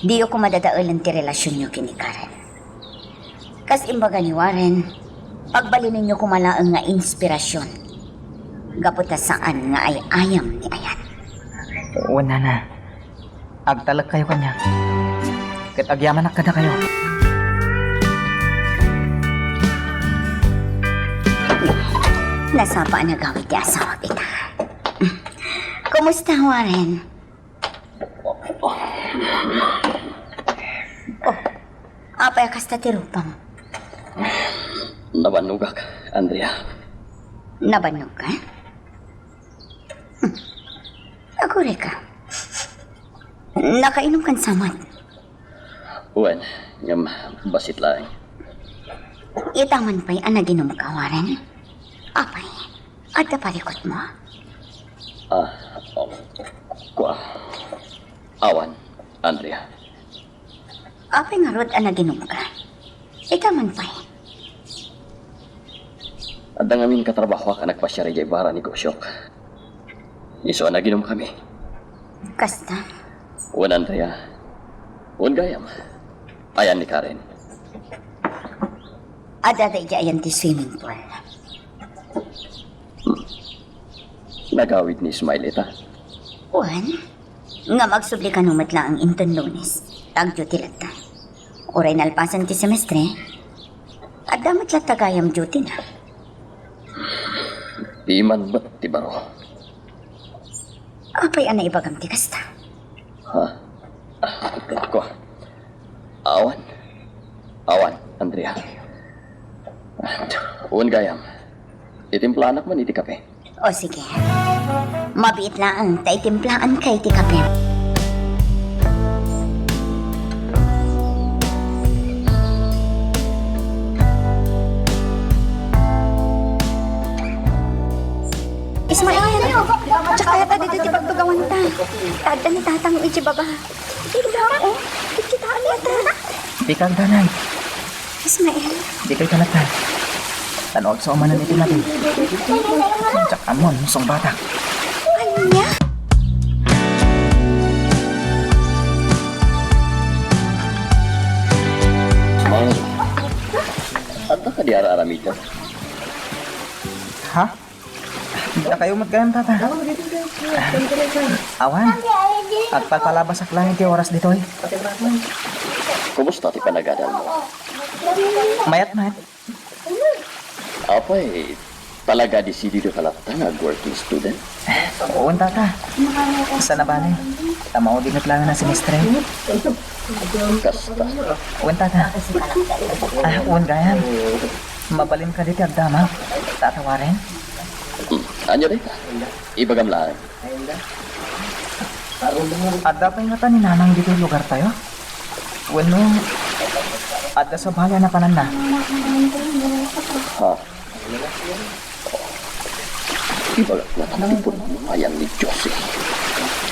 diyo koma dadaelen ti relasionyo ken ni Karen. Kas imbaga ni Warren, pagbalinenyo koma laeng nga inspirasion, gapu ta saan nga ay-ayam ni ayat. Wen, Nana. Agtalekkayo kaniak, ket agyamanak kadakayo. Nasapa a nagawid ti asawak ita. Kumusta, Warren? Oh, apay a kasta ti rupam? Nabannogak, Andrea. Nabannogka? Hmm. Agurayka. Nakainomkan sa met? Wen, ngem bassit laeng. Ita man pay a naginumka, Warren? Apay, adda parikutmo? Ah, oh, kua. Awan, Andrea. Apay ngarud a naginumka? Ita man pay. Adda ngamin katrabahoak a nagpasiar idiay bar a negosiok. Isu a naginumkami. Kasta? Wen, Andrea. Wen gayam. Ayan ni Karen. Adda idiay ayan ti swimming pool. Nagawid ni Ismael ita. Wen, ngem agsubli kano met laeng inton Lunes, ta ag-duty latta. Uray nalpasen ti semestre, adda met latta gayam duty na. Piman met ti baro. Apay a naibagam ti kasta? Ha? Kua. Awan. Awan, Andrea. Wen gayam. Itimplaanak man iti kape. O sige. Mabiit laeng ta itimplaanka iti kape. Ismael, tsaka yata dito ti pagtugawanta. Adda ni tatang iti baba. Tignan, oh. Kitkitaen mo ta. Dika agdanay. Ismael. Dika italatan. Tan-o agsuamanan iti labi. Diak ammon, sungbatak. Ania? Ismael, adda kadi ar-aramidem? Ha? Dakayo met gayam, tata. Awan. Agpalpalabasak lang iti oras ditoy. Kumusta ti panagadalmo? Mayat met. Apay, talaga desidido ka latta nga ag-working student? Wen, tata. Saan a bale, ta maudi met laeng a semestre. Kasta. Wen, tata. Ah, wen gayam. Mabalin kadi ti agdama, Tata Warren? Hmm, ania dayta? Ibagam laeng. Adda pay ngata ni Nanang ditoy lugartayo? Wenno, adda sabali a napananna? Ha? Ibagak ngata ti pudno nga ayan ni Josie.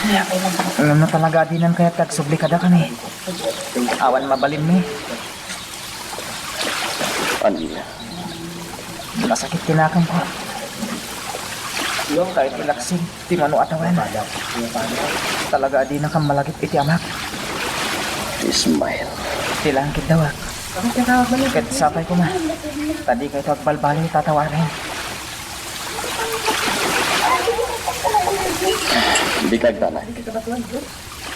Ngem no talaga a dinan kayat nga agsubli kadakami, awan mabalinmi. Ania? Nasakit ti nakemko. Kayat ilaksig ti mano a tawen. Talaga a dinakam malagip iti amak. Ismael. Ti laeng ket dawak. Ket sapay koma ta dikayto agbalbaliw, Tata Warren. Dika agdanag.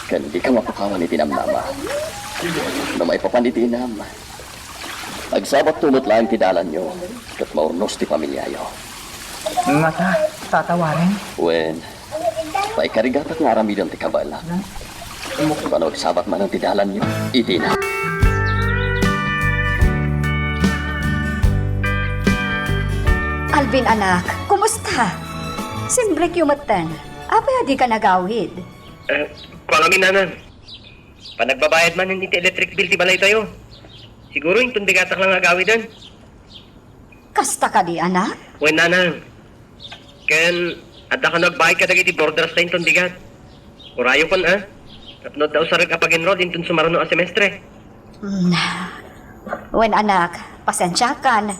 Ken dika mapukawan iti namnama. No maipapan iti inam, agsabatto met laeng ti dalanyo ket maurnos ti familiayo. Ngata, Tata Warren? Wen, paikarigatak nga aramidem ti kabaelak. Kano agsabat manen ti dalanyo iti inam. Alvin, anak, kumusta? Simrekyo metten. Apay a dika nagawid? Eh, kuan ngamin, nanang. Panagbabayad manen iti electric bill ti balaytayo. Siguro inton bigatak la nga agawiden. Kasta kadi, anak? Wen, nanang. Ken, adda kano agbaay kadagiti boardersta inton bigat. Urayokon, a? Tapno adda usarek a pag-enroll inton sumaruno a semestre. Mm. Wen, anak, pasensiakan.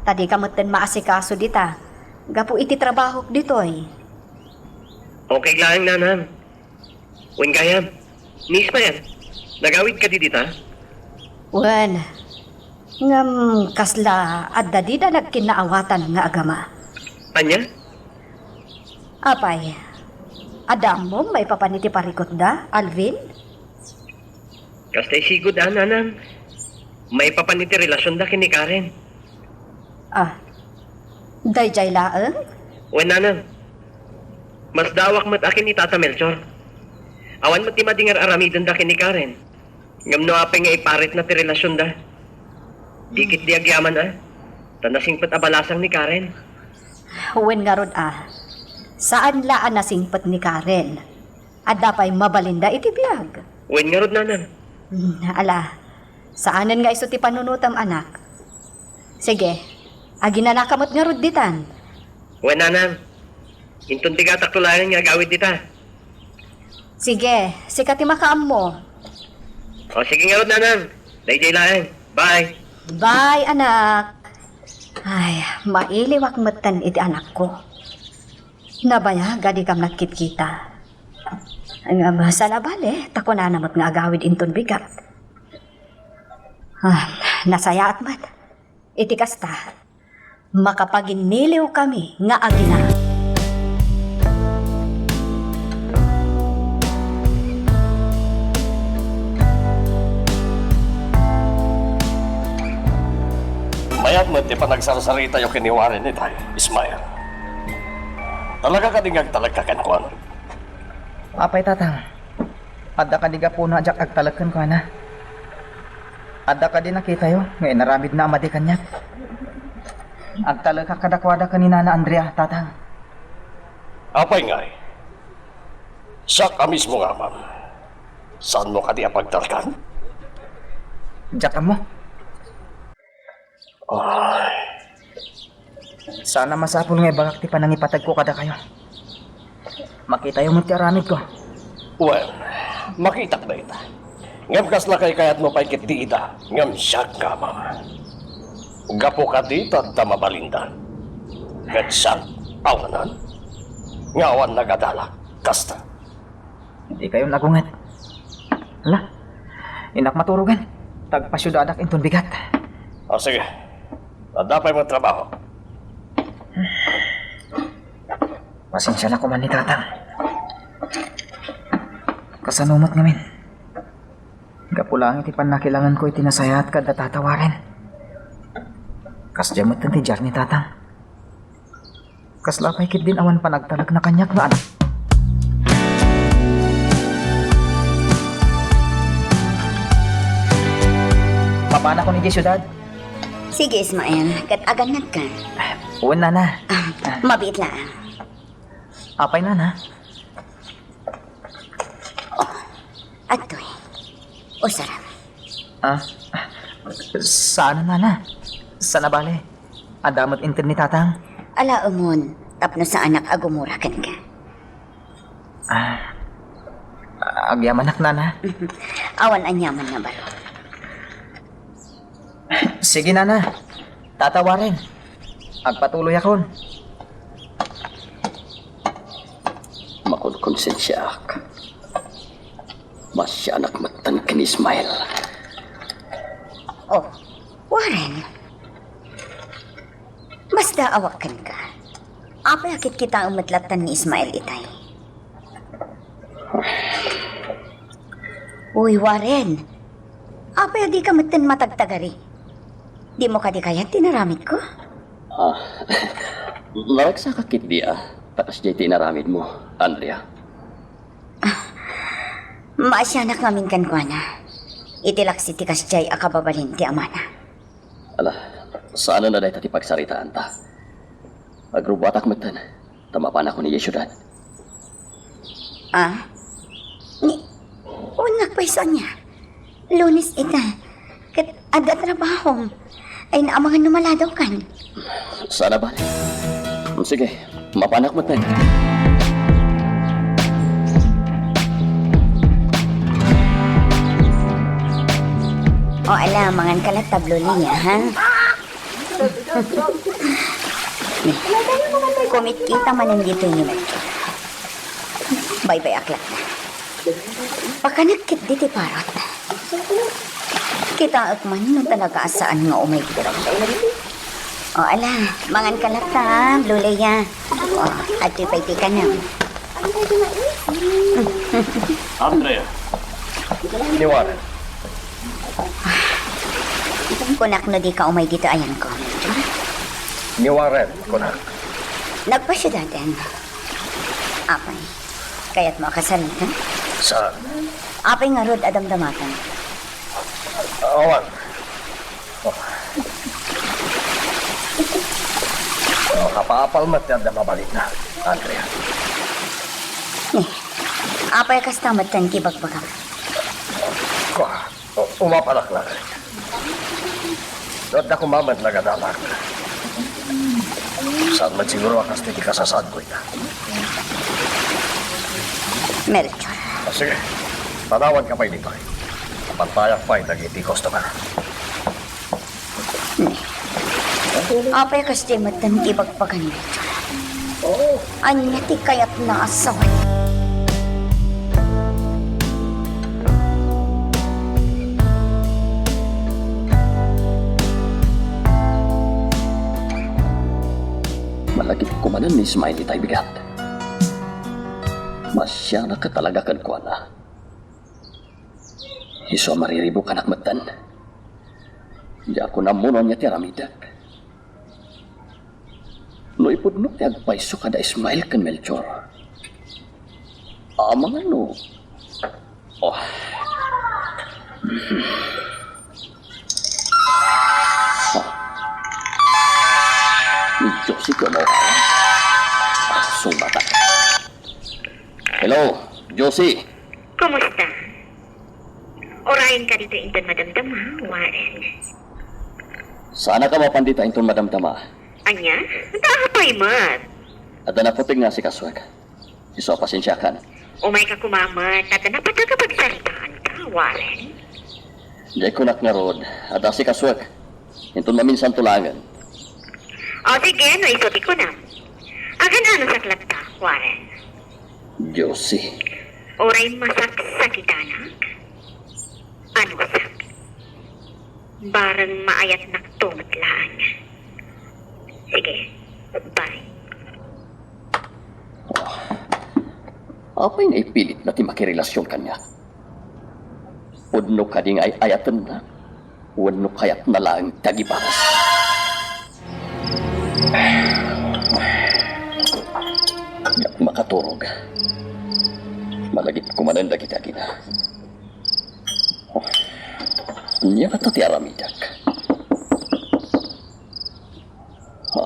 Ta dika metten maasikaso dita. Gapu iti trabahok ditoy. Okay laeng, nanang. Wen gayam, ni Ismael, nagawid kadi dita? Wen, ngem kasla adda dida nagkinnaawatan nga agama. Ania? Apay, adda ammom maipapan iti parikutda, Alvin? Kasta isigud a, nanang. Maipapan iti relasionda ken ni Karen. Ah, daydiay laeng? Wen, nanang. Masdaawak met a ken ni Tata Melchor. Awan met ti madi nga ar-aramidenda ken ni Karen. Ngem no apay nga iparitna ti relasionda, di ketdi agyaman a. Ta nasingpet a balasang ni Karen. Wen ngarud a. Saan la a nasingpet ni Karen. Adda pay mabalinda iti biag. Wen ngarud, nanang. Hmm, ala, saanen nga isu ti panunotem, anak. Sige, aginanaka met ngarud ditan. Wen, nanang. Inton bigatakto laeng nga agawid dita. Sige, sika ti makaammo. O, sige ngarud, nanang. Daydiay laeng. Bye. Bye, anak. Ay, mailiwak metten iti anakko. Nabayag a dikam nagkitkita. Ngem saan a bale, ta kunana met nga agawid inton bigat. Ah, nasayaat met. Iti kasta, makapaginniliwkami nga agina. Mayat met ti panagsarsaritayo ken ni Warren itay, Ismael. Talaga kadi nga agtalekka kenkuana? Apay, Tatang, adda kadi gapuna a diak agtalek kenkuana? Adda kadi nakitayo nga inaramidna a madi kaniak? Agtalekak kadakuada ken ni Nana Andrea, Tatang. Apay ngay? Siak a mismo nga amam. Saanmo kadi a pagtalkan? Diak ammo. Ay. Saan a masapul nga ibagak ti panangipategko kadakayo. Makitayo met ti aramidko. Well, makitak dayta. Ngem kasla kaykayatmo pay ketdi ida, ngem siak nga amam. Gapu kadi ta adda mabalinda. Ket siak, awanan. Nga awan nagadala, kasta. Dikayon agunget. Ala, innak maturogen. Tagpasiudadak inton bigat. O, sige. Adda pay met trabaho. Pasensia na koman ni Tatang. Kasano met ngamin? Gapu laeng iti pannakilanganko iti nasayaat kada Tata Warren. Kasdiay met ti diar ni Tatang. Kasla pay ketdin awan panagtalekna kaniak nga anak. Mapanakon idiay siudad. Sige, Ismael, ket agannadka. Wen, Nana. Ah, mabiit laeng. Apay, Nana? Oh, adtoy. Usaram. Ah, saan, Nana? Saan a bale? Adda met inted ni Tatang? Alaemon, tapno saanak a gumura kenka. Ah, Agyamanak, Nana. Awan aniaman nga baro. Sige, Nana. Tata Warren, agpatuloyakon. Makonkonsensiaak. Masianak metten ken Ismael. Oh, Warren. Masdaawak kenka. Apay a kitkitaem met latta ni Ismael itay? Uy, Warren. Apay a dika metten matagtagari? Dimo kadi kayat ti inaramidko? Ah, naragsakak ketdi a, ta kasdiay ti inaramidmo, Andrea. Maasianak ngamin kenkuana. Iti laksi ti kasdiay a kababalin ti amana. Ala, saanen a dayta ti pagsaritaanta. Agrubbuatak metten, ta mapanakon idiay siudad. Ah? Ni, wen nga pay isu ania? Lunes ita. Ket adda trabahom. Ay, naamangan no maladawkan. Saan a bale. Sige, mapanak metten. O, ala, mangan ka latta, Blue Lia, ha? Kumitkita manen ditoy ni Melchor. Baybay-ak latta. Pakanek ketdi ti parot. Kitaek man no talaga a saan nga umay ditoy. O, ala, mangan ka latta, Blue Lia. O, adtoy pay ti kanam. Andrea. Ni Warren. Kunak no dika umay ditoy ayanko, Melchor. Ni Warren, kunak. Nagpasiudaden. Apay, kayatmo a kasarita? Saan? Apay ngarud a damdamatam? Awan. Oh. Makapaapal met ti adda mabalinna, Andrea. Ni, apay kasta met ti ibagbagam? Kua, u-, umapalak laeng. No adda koma met nagadalak. Saan met siguro a kasta ti kasasaadko ita? Melchor. Ah, sige. Panawanka pay ditoy. Pantayak pay dagiti customer. Apay kasdi met ti ibagbagan, Melchor? Ania ti kayatna a saway? Malagipko manen ni Ismael itay bigat. Masianak talaga kenkuana. Isu a mariribukanak metten. Diakon ammo no ania ti aramidek. No ipudno ti agpayso kada Ismael ken Melchor. Amangan no. Oh. Ah. Ni Josie ko mo. Sungbatak. Hello, Josie. Kumusta? Urayen ka dita inton madamdama, Warren. Saan a ka mapan dita inton madamdama? Ania? Apay met? Adda naputeg nga asikasuek. Isu a pasensiakan. Umay ka koma met, adda napateg a pagsaritaanka, Warren. Diay kunak ngarud, adda asikasuek. Inton maminsanto laengen. O sige, no isu ti kunam. Agan-anusak latta, Warren. Josie. Uray masaksakitanak, anusak. Bareng maayatnakto met laeng. Sige, bye. Apay nga ipilitna ti makirelasion kaniak? Pudno kadi nga ay-ayatenna? Wenno kayatna laeng ti agibaras? Diak makaturog. Malagipko manen dagiti agina. Ania ngata ti aramidek? Ha?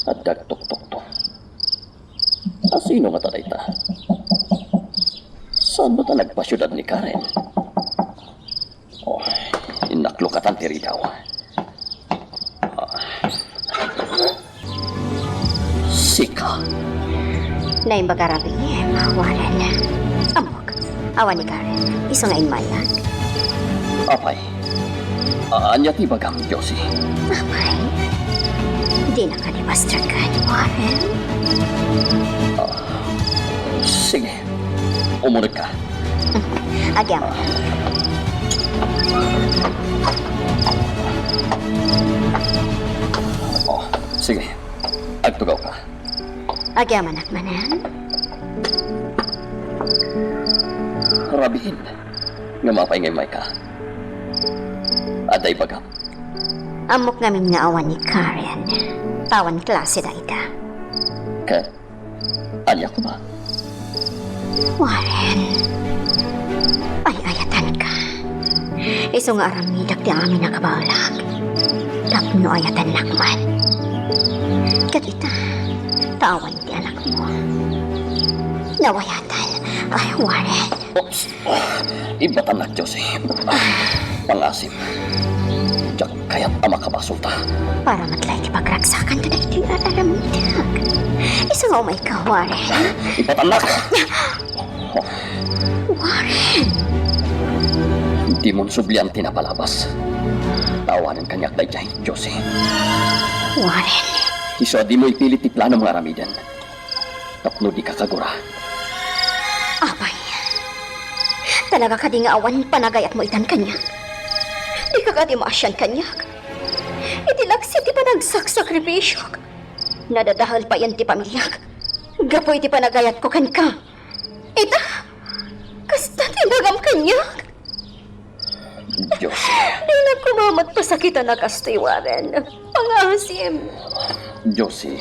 Adda agtuktokto. Asino ngata dayta? Saan ta nagpasiudad ni Karen? Oh, innak lukatan ti ridaw. Ah. Sika. Naimbag a rabii, Warren. Ammok. Awan ni Karen, isu nga immayak. Apay, ania ti ibagam, Josie? Apay, dinaka ni Pastor Ken, Warren? Ah, sige, umurekka. Agyamanak. Oh, sige, agtugawka. Agyamanak manen. Rabiin, ngem apay nga immayka? Adda ibagam. Ammok ngamin nga awan ni Karen. Ta awan klase dayta. Ket ania koma? Warren, ay-ayatanka. Isu nga aramidak ti amin a kabaelak tapno ayatennak man. Ket ita, ta awan ti anakmo. Nawayatan. Ay, Warren. Oops. Ibbatannak, Josie. Pangasim. Diak kayat a makabasolta. Para met la iti pagragsakan ta daytoy nga aramidak. Isu nga umayka, Warren. Ibbatannak! Warren! Dimon sublian ti napalabas. Ta awanen kaniak daydiay, Josie. Warren. Isu a dimo ipilit ti planom nga aramiden tapno dika kagura. Apay, talaga kadi nga awan panagayatmo itan kaniak? Dika kadi maasian kaniak? Iti laksid ti panagsaksakripisio, nadadael payen ti pamiliak gapu iti panagayatko kenka. Ita, kasta ti ibagam kaniak. Josie. Dinak koma met pasakitan a kastoy, Warren. Pangasim. Josie,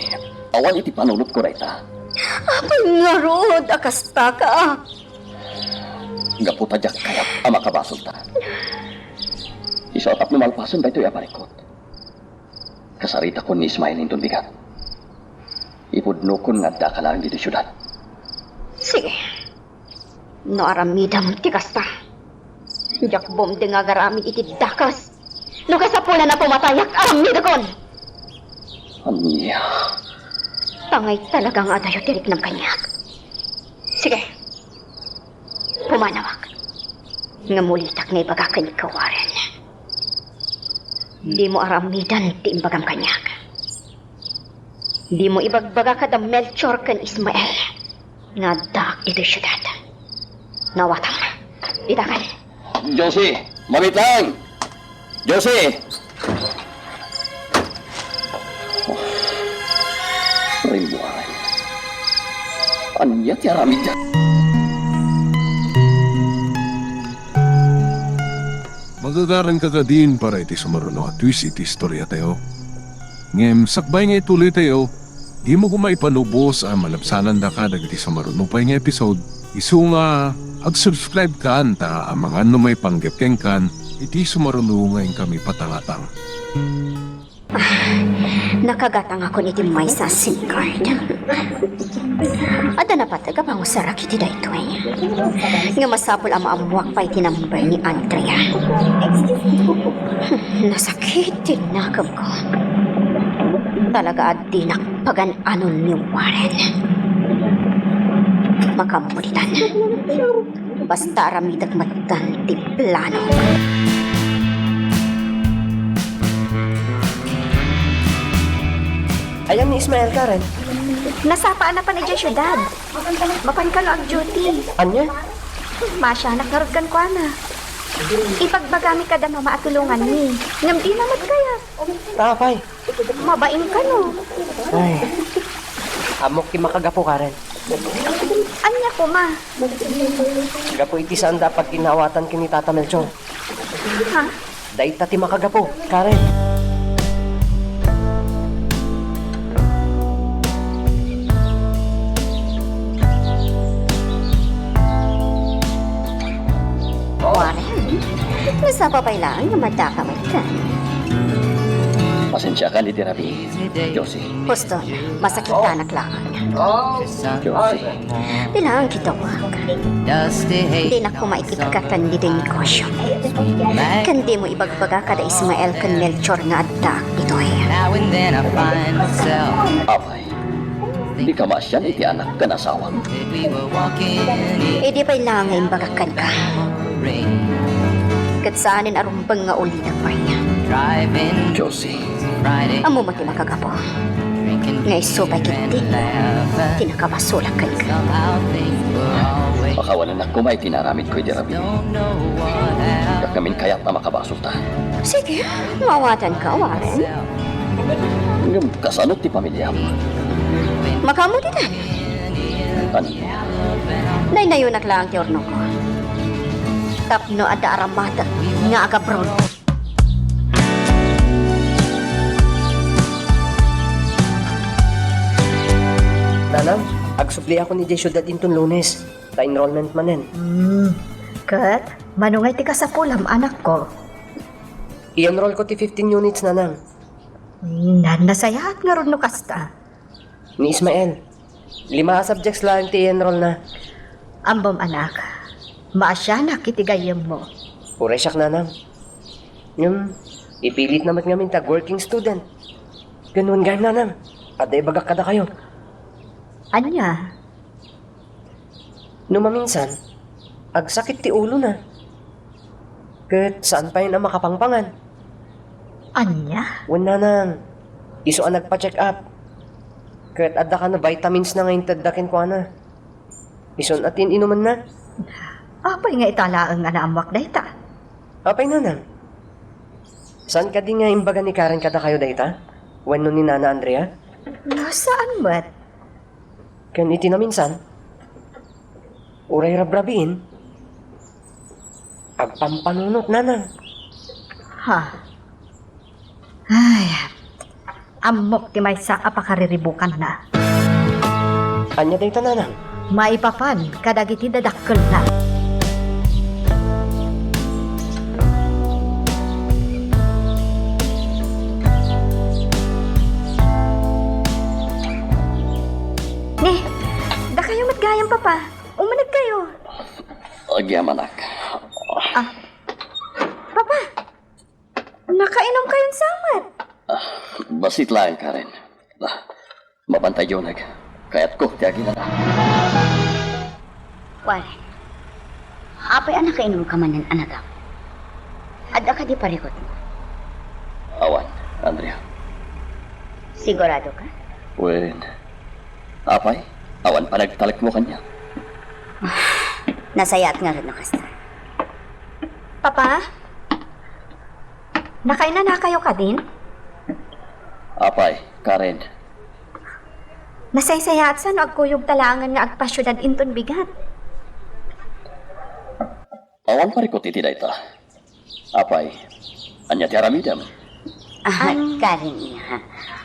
awan iti panunotko dayta. Apay ngarud a kastaka? Gapu ta diak kayat a makabasolta. Isu a tapno malpasen daytoy a parikut, kasaritakon ni Ismael inton bigat. Ipudnokon nga addaka laeng ditoy siudad. Sige. No aramidem ti kasta, diak bumdeng nga agaramid iti dakes. No kasapulan a pumatayak, aramidekon. Ania? Angay talaga nga adayo ti riknam kaniak. Sige. Pumanawak. Ngem ulitak nga ibaga kenka, Warren. Dimo aramiden ti imbagam kaniak. Dimo ibagbaga kada Melchor ken Ismael nga addaak ditoy siudad. Nawatam. Itakan. Josie, mamitlang! Josie! Rimmuaren. Ania ti aramidda? Magagaranka kadin para iti sumaruno a twist iti istoriatayo. Ngem sakbay nga ituloytayo, dimo koma ipanubos a malabsanandaka dagiti sumaruno pay nga episode. Isu nga, ag-subscribe kan ta amangan no maipanggep kenkan iti sumaruno nga inkami patangatang. Ah, nakagatangakon iti maysa a SIM card. Adda napateg a pangusarak iti daytoy. Nga masapul a maammoak pay ti number ni Andrea. Nasakit ti nakemko. Talaga a dinak pagan-anon ni Warren. Makaammo ditan. Basta aramidek metten ti plano. Ayan ni Ismael, Karen. Nasapa a napan idiay siudad. Mapan kano ag-duty. Ania? Maasianak ngarud kenkuana. Ibagbagami kada mama a tulonganmi. Ngem dina met kayat. Ta apay? Mabain kano. Ay. Ammok ti makagapu, Karen. Ania koma? Gapu iti saanda a pagginawatan ken ni Tata Melchor. Ha? Dayta ti makagapu, Karen. Warren, nasapa pay laeng nga madaka met kan. Pasensiakan iti rabii, Josie. Husto, masakitanak laeng. Josie. Bilang ti tawag. Dinak koma ikikatan ditoy negosyo. Ken dimo ibagbaga kada Ismael ken Melchor nga addaak ditoy. Apay, Dika maasian iti anak ken asawak. Idi pay la nga imbagak kenka, ket saanen a rumbeng nga ulitek pay. Josie. Ammom a ti makagapu nga isu pay ketdi ti nakabasolak kenka. Pakawanennak koma iti inaramidko idi rabii. Gamin kayat a makabasolta. Sige, maawatanka, Warren. Ngem kasano ti pamiliam? Makaammo ditan. Ania? Naynayonak laeng ti urnongko tapno adda aramatek nga agabron. Nanang, agsubliakon idiay siudad inton Lunes. Ta enrollment manen. Hmm. Ket, mano nga iti kasapulam, anakko? I-enrollko ti fifteen units, Nanang. Hmm, na-, nasayaat ngarud no kasta. Ni Ismael, lima a subjects laeng ti i-enrollna. Ammom, anak, maasianak iti gayyemmo. Uray siak, Nanang. Ngem, ipilitna met ngamin ti ag-working student. Ken wen gayam, Nanang, adda ibagak kadakayo. Ania? No maminsan, agsakit ti ulona. Ket saan payen a makapangpangan. Ania? Wen, Nanang, isu a nagpa-check up. Ket adda kano vitamins na nga intedda kenkuana. Isun a ti in-inumenna. Apay nga ita laeng a naammoak dayta? Apay, Nanang? Saan kadi nga imbaga ni Karen kadakayo dayta? Wenno ni Nana Andrea? No, saan met. Ken iti naminsan, uray rabrabiin, agpampanunot, Nanang. Ha? Ay, ammok ti maysa a pakariribukanna. Ania dayta, Nanang? Maipapan kadagiti dadakkelna. Ni, dakayo met gayam, Papa. Umunegkayo. Agyamanak. Ah. Papa, nakainumkayon sa met? Ah, bassit laeng, Karen. Ah, mapantayyo nag-, kayatko ti aginana. Warren, apay a nakainumka manen a nagapu? Adda kadi parikutmo? Awan, Andrea. Sigurado ka? Wen, apay, awan panagtalekmo kaniak. Nasayaat ngarud no kasta. Papa? Nakainanakayo kadin? Apay, Karen. Nasaysayaat sa no agkuyogta laengen nga agpasiudad inton bigat. Awan parikut iti dayta. Apay, ania ti aramidem? Ah, Karen, iha.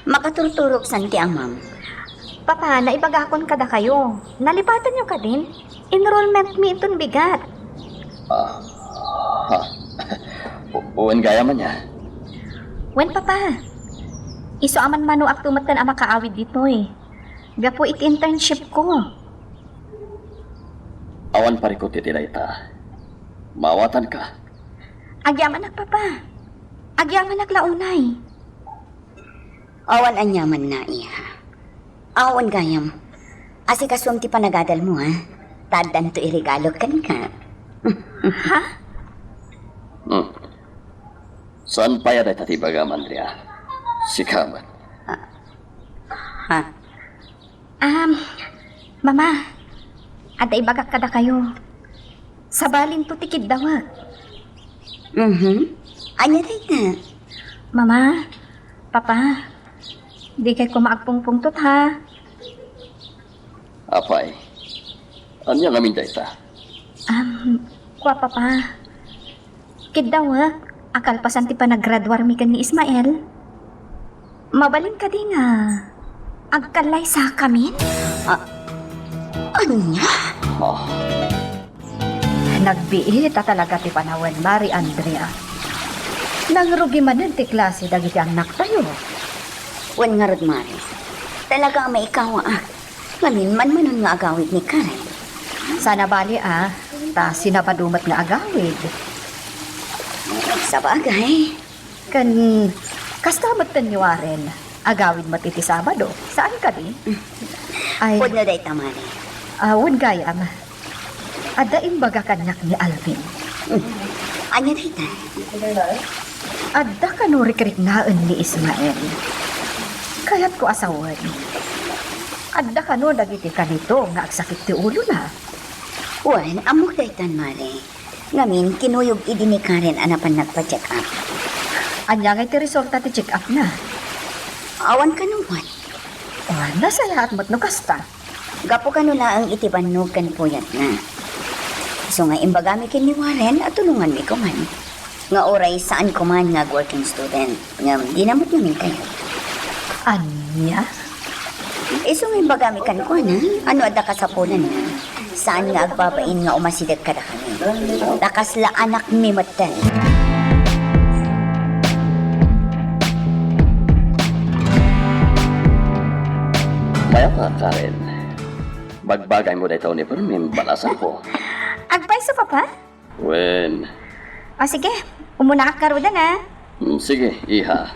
Makaturturok san ti amam. Papa, naibagakon kadakayo. Nalipatanyo kadin? Enrollment mi inton bigat. Ah, ha. Wen gayam ania? Wen, Papa. Isu a manmanoakto metten a makaawid ditoy. Gapu iti internship ko. Awan parikut iti dayta. Maawatanka. Agyamanak, Papa. Agyamanak la unay. Awan aniamanna, iha. Awan gayam. Asikasuam ti panagadalmo, ha? Ta addanto iregalo kenka. Ha? Hmm. Saan pay a dayta ti ibagam, Andrea? Sika met. Ah. Ha? Um, Mama, adda ibagak kadakayo. Sabalinto ti kiddawek. Mhm. Ania dayta? Mama, Papa, dikay koma agpungpungtot, ha? Apay, ania ngamin dayta? Um, kua, Papa. Kiddawek a kalpasan ti panagraduarmi ken ni Ismael, mabalin kadi nga agkallaysakamin? Ah, ania? Ah. Nagbiit a talaga ti panawen, Mari Andrea. Nangrugi manen ti klase dagiti annaktayo. Wen ngarud, Mari. Talaga a maikawaak. Ngamin, manmanon nga agawid ni Karen. Sana bali, a, ta sinabado met nga agawid. Sabagay. Ken, kasta metten ni Warren, agawid met iti Sabado. Saan kadi? Ay. Pudno dayta, Mare. Ah, wen gayam. Adda imbaga kaniak ni Alvin. Hmm. Ania dayta? Adda kano rikriknaen ni Ismael. Kayatko a sawen. Adda kano dagiti kanito nga agsakit ti ulona? Wen, ammok daytan, Mare. Ngamin, kinuyog idi ni Karen a napan nagpa-check up. Ania ngay ti resulta ti check up na? Awan kano wen. Ah, nasayaat met no kasta. Gapu kano laeng iti bannog ken puyatna. Isu nga imbagami ken ni Warren a tulonganmi koman. Nga uray saan koman nga ag-working student, ngem dina met ngamin kayat. Ania? Isu nga imbagami kenkuana, no adda kasapulanna, saan nga agbabain nga umasideg kadakami. Ta kasla anakmi metten. Mayat a, Karen. Bagbagaymo dayta uniformem, balasanko. Agpayso, Papa? Wen. O, sige. Umunaak ngaruden, a. Mm, sige, iha.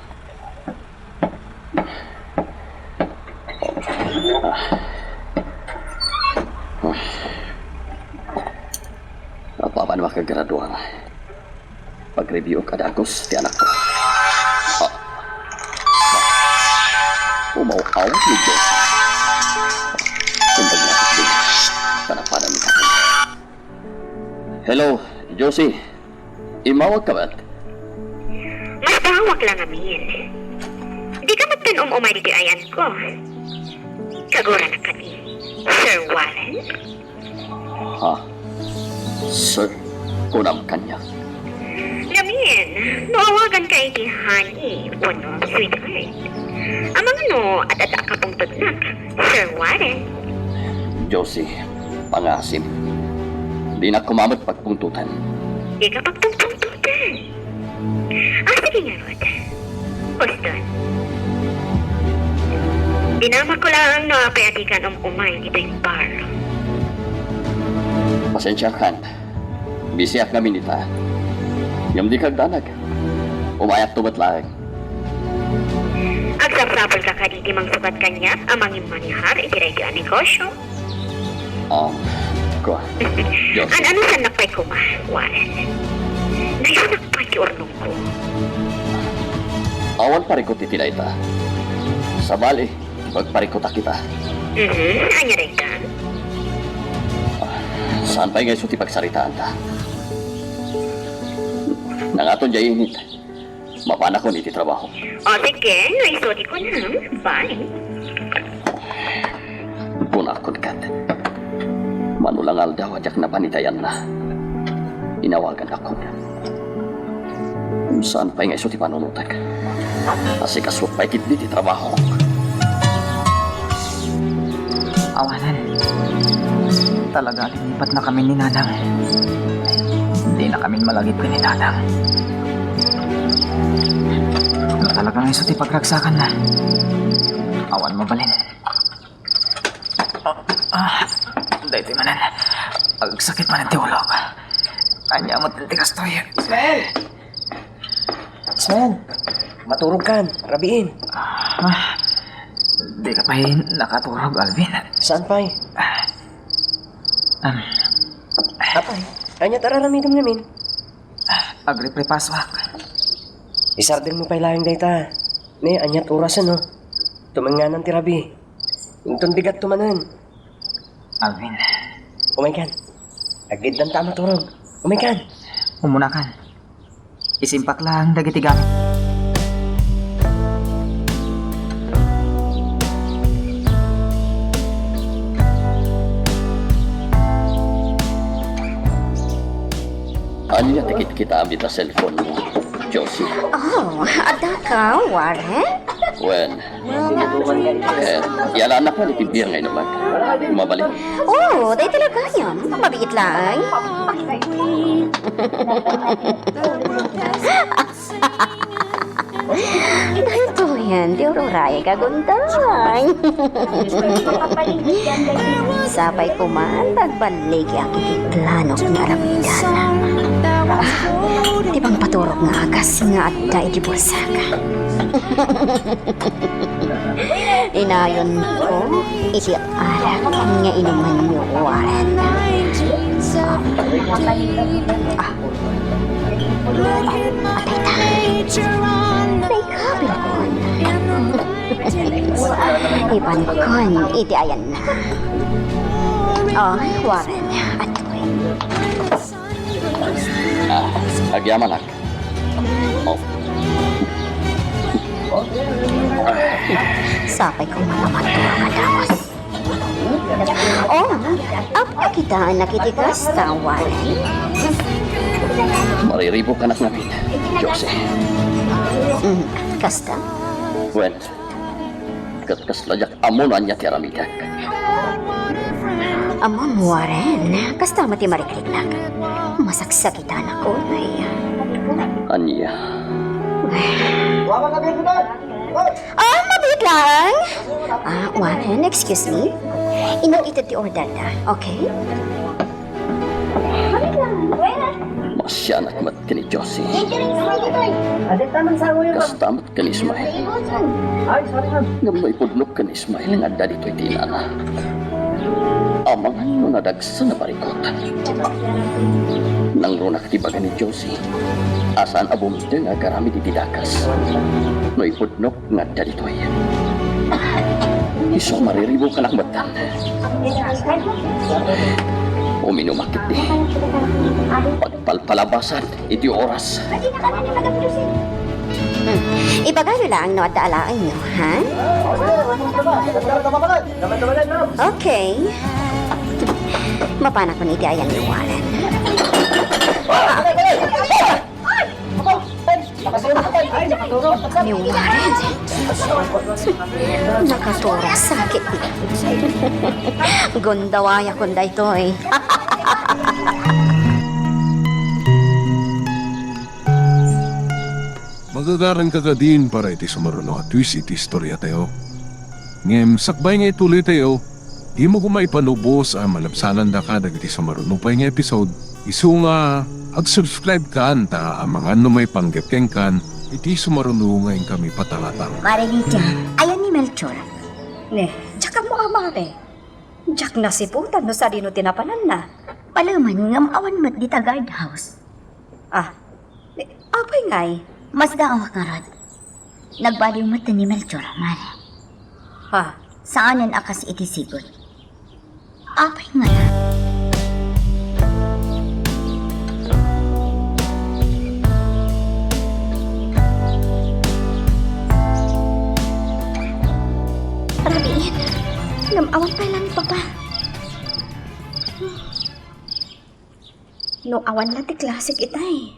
Apapan makagraduar. Pag-review ka dagus ti anakko. Ah. Umaw-awat ni Diyos. Kung paglapat din, panapanan ni Tatay. Hello, Josie. Imawag ka met? Mas bawak lang amin. Di ka met ken um-umay ditoy ayanko. Kaguranak kadi, Sir Warren? Ha? Sir, kunam kaniak. Ngamin, no awaganka iti honey wenno sweetheart. Amangan no ad-adda a kapungtotnak, Sir Warren. Josie, pangasim. Dinak koma met pagpungtotan. Dika pagpungpungtotan. Ah, sige ngarud. Uston. Dinamakko laeng no apay a dikan um-umay ditoy bar. Pasensiakan. Bisiak ngamin ita. Ngem dika agdanag. Umayakto met laeng. Agsapsapulka kadi ti mangsukat kaniak a mangimmanehar iti daytoy a negosio? Um, kua. Diyos. An-ano sannak pay koma, Warren? Naysanak pay ti urnongko. Awan parikut iti dayta. Sabali, agparikutak ita. Mhm, ania dayta? Ah, saan pay nga isu ti pagsaritaanta? Nangaton diay init. Mapanakon iti trabaho. O, sige, no isu ti kunam. Bye. Kunakon ket, mano la nga aldaw a diak napan iti ayanna, inawagannakon. Saan pay nga isu ti panunotek? Asikasuak pay ketdi ti trabahok. Awanen. Talaga, lipatnakamin ni Nanang. Dinakamin malagip ken ni Tatang. No talaga nga isu ti pagragsakanna, awan mabalin. Ah, ah, daytoy manen. Agsakit manen ti ulok. Ania met ti kastoy? Ismael! Ismael! Maturogkan, rabiin. Ah, dika pay nakaturog, Alvin. Saan pay? Ah, um, Apay, ania ti ar-aramidem ngamin? Agriprepasoak. Isardengmo pay laeng dayta. Ne, aniat orasen, no? Tumengnganan ti rabii. Inton bigatto manen. Alvin. Umaykan. Aggiddanta a maturog. Umaykan. Umunakan. Isimpak laeng dagiti gamit. Ania ti kitkitaem ita cellphone-mo, Josie? Oh, addaka, Warren? Wen, eh, iyalannak man iti bier nga inuman. Mabalin. Oh, daytoy la gayam. Mabiit laeng. Daytoyen ti ururayek a gundaway. Sapay koman ta agballigi iti planok nga aramidana. Ti pangpaturok nga agas nga adda iti bulsaka. Inayonko iti arak nga inumanyo, Warren. Ah. Ah. Atay ta. Naikabilkon. Ipankon iti ayanna. Oh, Warren, atoy. Ah, agyamanak. Oh. Sapay ko man a madua kadakus. Oh, apay kita a nakitikas ta, Warren? Mariribukanak ngamin, Josie. Mm, kasta? Wen, ket kasla diak ammo no ania ti aramidek. Ammom, Warren, kasta met ti marikriknak. Masaksakitanak unay. Ania? Ah, mabiit lang. Ah, Warren, excuse me. Innak ited ti order da, okay? Mabiit lang. Maasianak met ken ni Josie. Kasta met ken ni Ismael. Ngem no ipudnok ken ni Ismael nga adda ditoy ti inana, amangan no nadagsen a barikut. Nangrunak ti baga ni Josie a saan a bumteng nga agaramid iti dakes no ipudnok nga adda ditoy. Isu a mariribukanak metten. Uminumak iti pagpalpalabasan iti oras. Hmm. Ibagayo laeng no adda alaenyo, ha? Okay. Mapanak man iti ayan ni Warren. Ni Warren. Nakaturog sakit. Gundawayakon daytoy. Magagaranka kadin para iti sumaruno a twist iti istoriatayo. Ngem sakbay nga ituloytayo, dimo koma ipanubos a malabsanandaka dagiti sumaruno pay nga episode. Isu nga, ag-subscribe kan ta amangan no maipanggep kenkan iti sumaruno nga inkami patalatan. Mare Lydia, ayan ni Melchor? Ne, diak ammo a mare. Diak nasiputan no sadino ti napananna. Paleman ngem awan met dita guardhouse. Ah, ni, apay ngay? Masdaawak ngarud. Nagbaliw met ni Melchor, mare. Ha? Saanen a kas iti sigud. Apay ngay? Rabiin, ngem awan pay lang ni Papa. No awan la ti klasik itay,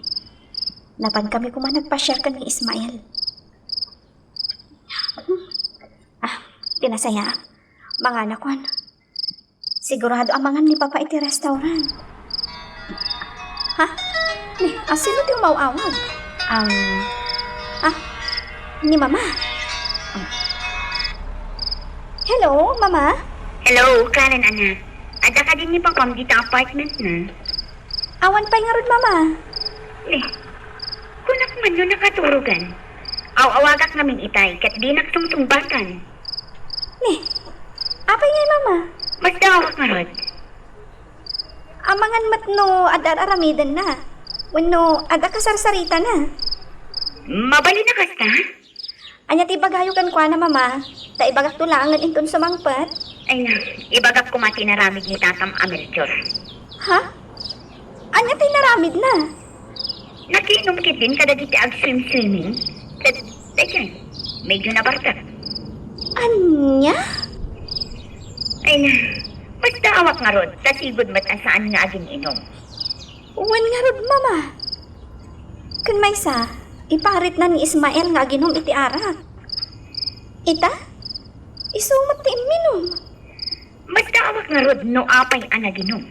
napankami koma nagpasiar ken ni Ismael. Ah, ti nasayaat. Manganakon. Sigurado a mangan ni Papa iti restaurant. Ha? Ni, ah, sino ti umaw-awag? Um, ah, ni Mama. Um. Hello, Mama? Hello, Karen, anak. Adda kadin ni Papam dita apartment na? Awan pay ngarud, Mama. Ni, kunak man no nakaturogan. Aw-awagak ngamin itay, ket dinak sungsungbatan. Ni, apay ngay, Mama? Masdaawak ngarud. Amangan met no adda ar-aramidenna, wenno adda kasarsaritana. Mabalin a kasta? Ania ti ibagayo kenkuana, Mama? Ta ibagakto laengen inton sumangpet. Ay na, ibagak koma ti inaramid ni tatam a Melchor. Ha? Ania ti inaramidna? Nakiinom ketdin kadagiti agswim-swimming. Ket, daytoy, medyo nabartek. Ania? Ay na, masdaawak ngarud, ta sigud met a saan nga agin-inom. Wen ngarud, Mama. Ken maysa, iparitna ni Ismael nga aginom iti arak. Ita? Isu met ti imminom. Masdaawak ngarud no apay a naginom.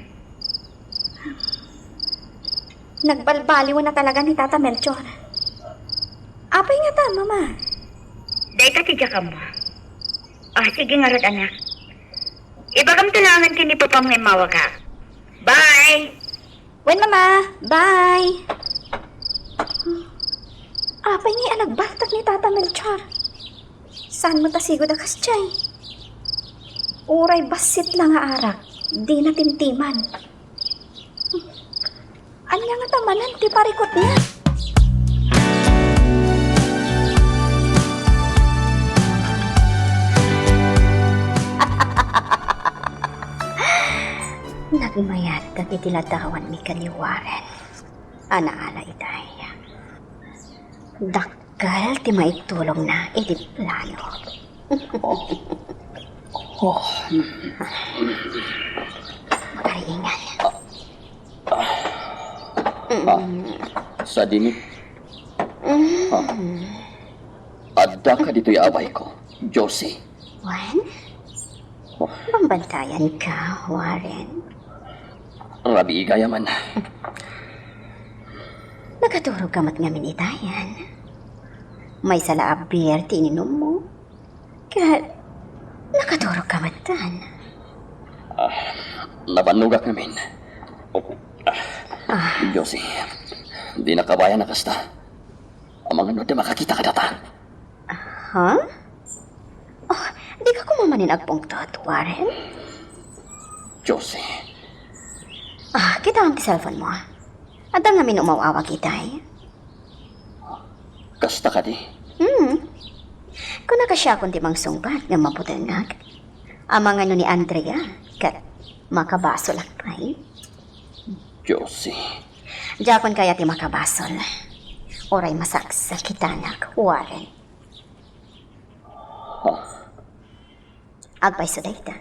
Nagbalbaliwen a talaga ni Tata Melchor. Apay ngata, Mama? Dayta ti diak ammo. Ah, sige ngarud, anak. Ibagamto laengen ken ni Papam nga immawagak. Bye! Wen, Mama. Bye. Apay ngay a nagbartek ni Tata Melchor? Saan met a sigud a kasdiay? Uray bassit la nga arak, dina timtiman. Ania ngata manen ti parikutna? Nagmayat dagiti ladawanmi ken ni Warren a naala itay. Dakkel ti maitulongna iti plano. Oh. Makariingan. Ah, sadini. Ah. Adda ka ditoy abayko, Josie. Wen? Oh. Bambantayan ka, Warren. Rabii gayam. Nakaturog ka met ngamin itayan. Maysa la a beer ti ininummo. Ket nakaturog ka metten. Ah, nabannogak ngamin. Ah. Josie, di nakabayan a kasta. Amangan no adda makakita kadata. Ha? Oh, di ka koma manen agpungtot, Warren? Josie. Ah, kitaem ti cellphone mo. Adda ngamin umaw-awag itay. Kasta kadi? Hmm. Kunaka siakon ti mangsungbat nga mabutengak. Amangan no ni Andrea, ket makabasolak pay. Josie. Diakon kayat ti makabasol. Uray masaksakitanak, Warren. Ah. Agpayso dayta.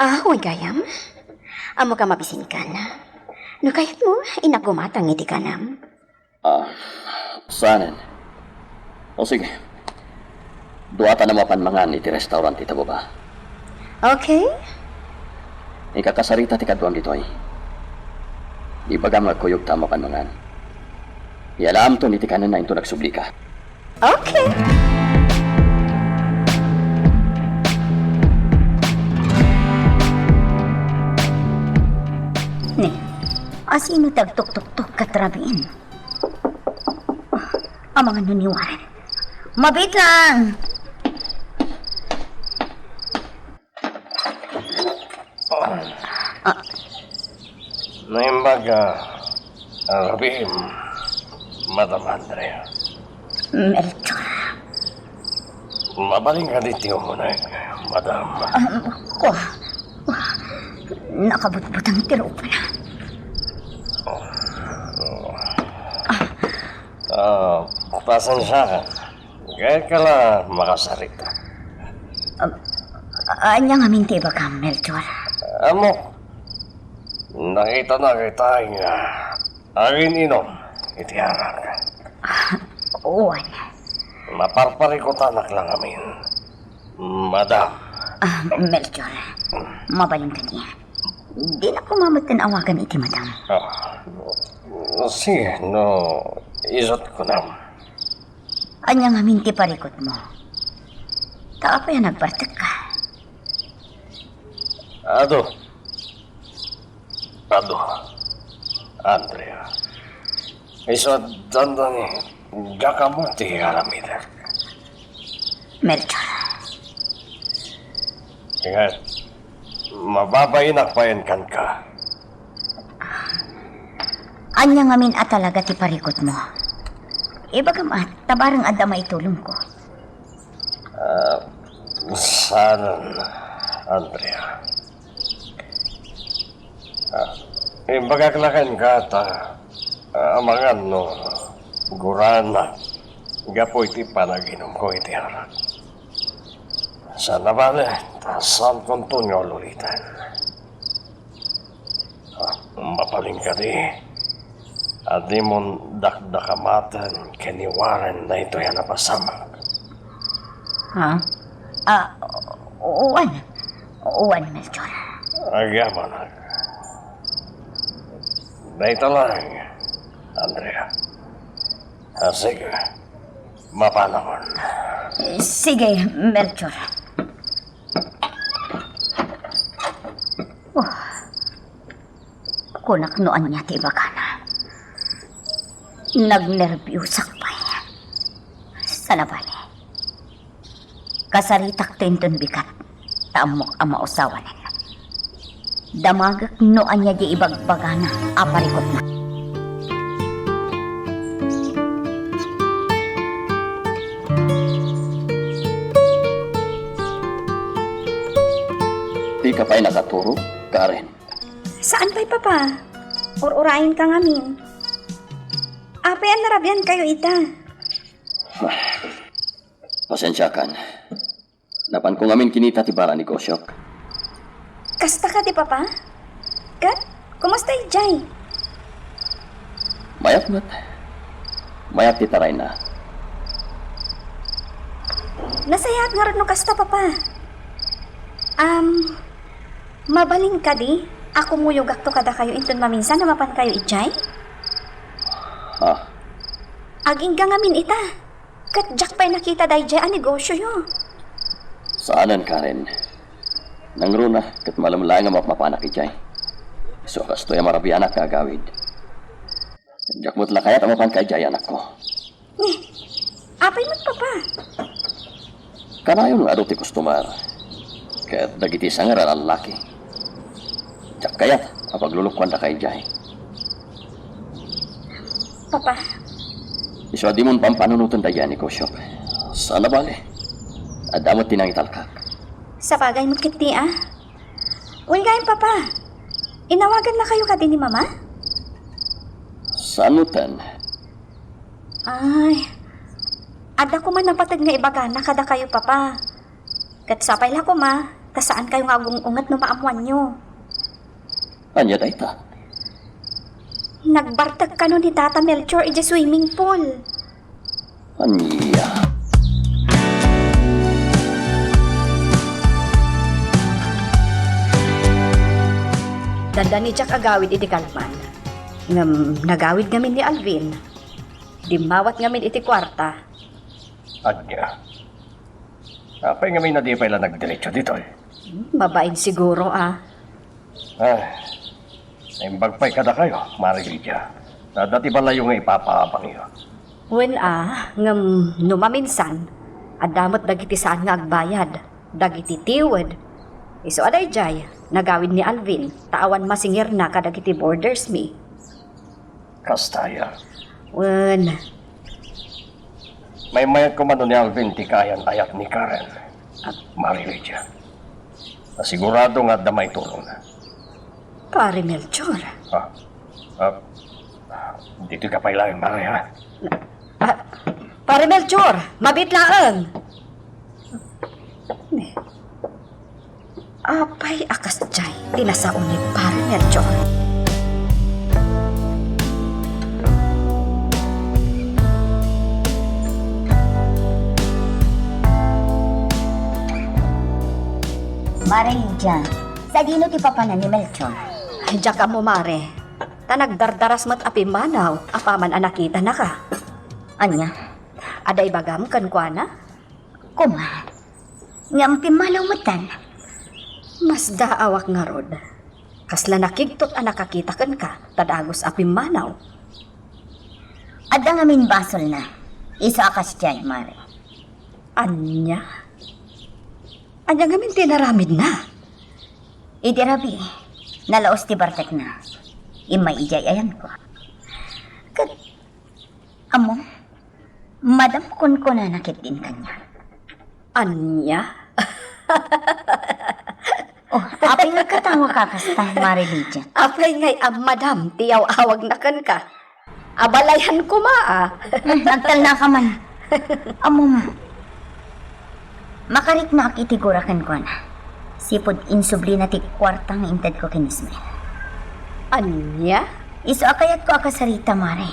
Ah, wen gayam? Ammoka mabisinkan. No kayatmo, innak gumatang iti kanam. Ah, saanen. O sige. Duatana mapan mangan iti restaurant ita baba. Okay. Ikakasarita ti kaduam ditoy. Ibagam nga agkuyogta a mapan mangan. Iyalaamton iti kanenna inton agsublika. Okay. Ni, asino ti agtuktuktok ket rabiin? Amangan no ni Warren. Mabiit lang! Ah. Naimbag, ah, rabiim, Madam Andrea. Melchor. Mabalin kadi ti umunek, Madam? Ah, ko. Nakabutbutang ti rupana. Ah, pasensiakan. Kayat ka la makasarita. Ah, ania ngamin ti ibagam, Melchor? Ammok, nakitanak itay nga agin-inom iti arak. Ah, wen. Naparparikutanak la ngamin, Madam. Ah, Melchor, mabalin kadi. Dinak koma metten awagan iti madam. Ah, sige, no isut' kunam. Ania ngamin ti parikutmo? Ta apay a nagbartekka? Adu. Adu. Andrea. Isu a dandani, diak ammo ti aramidek. Melchor. Inget, mababainak payen kenka. Ania ngamin a talaga ti parikutmo? Ibagam a, ta bareng adda maitulongko. Ah, saan, Andrea. Ah, imbagak la kenka ta, ah, amangan no guranak gapu iti panaginumko iti arak. Saan a bale, ta saankonton nga ululiten. Ah, mabalin kadi a dimon dakdakamaten ken ni Warren daytoy a napasamak. Ha? Ah, wen. Wen, Melchor. Agyamanak. Dayta laeng, Andrea. Ah, sige. Mapanakon. Sige, Melchor. Oh. Kunak no ania ti ibagana. Nagnerbiusak pay. Saan a bale. Kasaritak ti inton bigat. Ta ammok a mausawanen. Damagek no ania di ibagbagana a parikutna. Dika pay nakaturog, Karen? Saan pay, Papa. Ur-urayenka ngamin. Apay a narabiankayo ita? Pasensiakan. Napanko ngamin kinita ti bala negosyok. Kasta kadi, Papa? Ket, kumusta idiay? Mayat met. Mayat ti tarayna. Nasayaat ngarud no kasta, Papa. Am, mabalin kadi a kumuyogakto kadakayo inton maminsan a mapankayo idiay? Ha? Agingga ngamin ita. Ket diak pay nakita daydiay a negosyoyo. Saanen, Karen. Nangruna, ket malem laeng a mapmapanak idiay. Isu a kastoy a marabianak nga agawid. Diak met la kayat a mapanka idiay, anakko. Ni, apay met, Papa? Kanayon nga adu ti kustomar. Ket dagiti sangar a lallaki. Diak kayat a paglulukuandaka idiay. Papa? Isu a dimon pampanunoten daydiay a negosyok. Saan a bale. Adda met ti nangitalkak. Sabagay met ketdi, a. Wen gayam, Papa. Inawagannakayo kadi ni Mama? Saan metten? Ay, adda koma napateg nga ibagana kadakayo, Papa. Ket sapay la koma, ta saankayo nga agung-unget no maammoanyo. Ania dayta? Nagbartek kano ni Tata Melchor idiay swimming pool. Ania? Dandani diak agawid iti kalman. Ngem nagawid ngamin ni Alvin. Dimmawat ngamin iti kuarta. Ania? Apay ngamin a di pay la nagdiretso ditoy? Hmm, mabain siguro, a. Ah, naimbag pay kadakayo, Mare Lydia. Adda ti balayyo nga ipapaabangyo. Wen, a, ngem no maminsan, adda met dagiti saan nga agbayad, dagiti tiwed. Isu a daydiay, nagawid ni Alvin, ta awan masingirna kadagiti boarders mi. Kasta aya. Wen. Maymayat koma no ni Alvin ti kaayan-ayat ni Karen. Ah. Mare Lydia. Sigurado nga adda maiturongna. Pare Melchor. Ah. Ah. Ditoy ka pay laeng, Mare, ha? Ah, Pare Melchor, mabiit laeng. Apay a kasdiay ti nasao ni Pare Melchor? Mare Lydia, sadino ti papanan ni Melchor? Diak ammo, Mare. Ta nagdardaras met a pimmanaw apaman a nakitanaka. Ania? Adda ibagam kenkuana? Koma, ngem pimmanaw metten. Masdaawak ngarud. Kasla nakigtot a nakakita kenka ta dagus a pimmanaw. Adda ngamin basolna. Isu a kasdiay, Mare. Ania? Ania ngamin ti inaramidna? Idi rabii, nalaos ti bartekna. Immay idiay ayanko. Ket, ammo, madam kunkunana ketdin kaniak. Ania? Oh, apay nga agkatawaka kasta, Mare Lydia? Apay ngay a madam ti aw-awagna kenka? Abalayan koma, a. Hmm, nagtalnaka man. Ammom, makariknoak iti gura kenkuana. Sipud insublina ti kuarta nga intedko ken Ismael. Ania? Isu a kayatko a kasarita, Mare.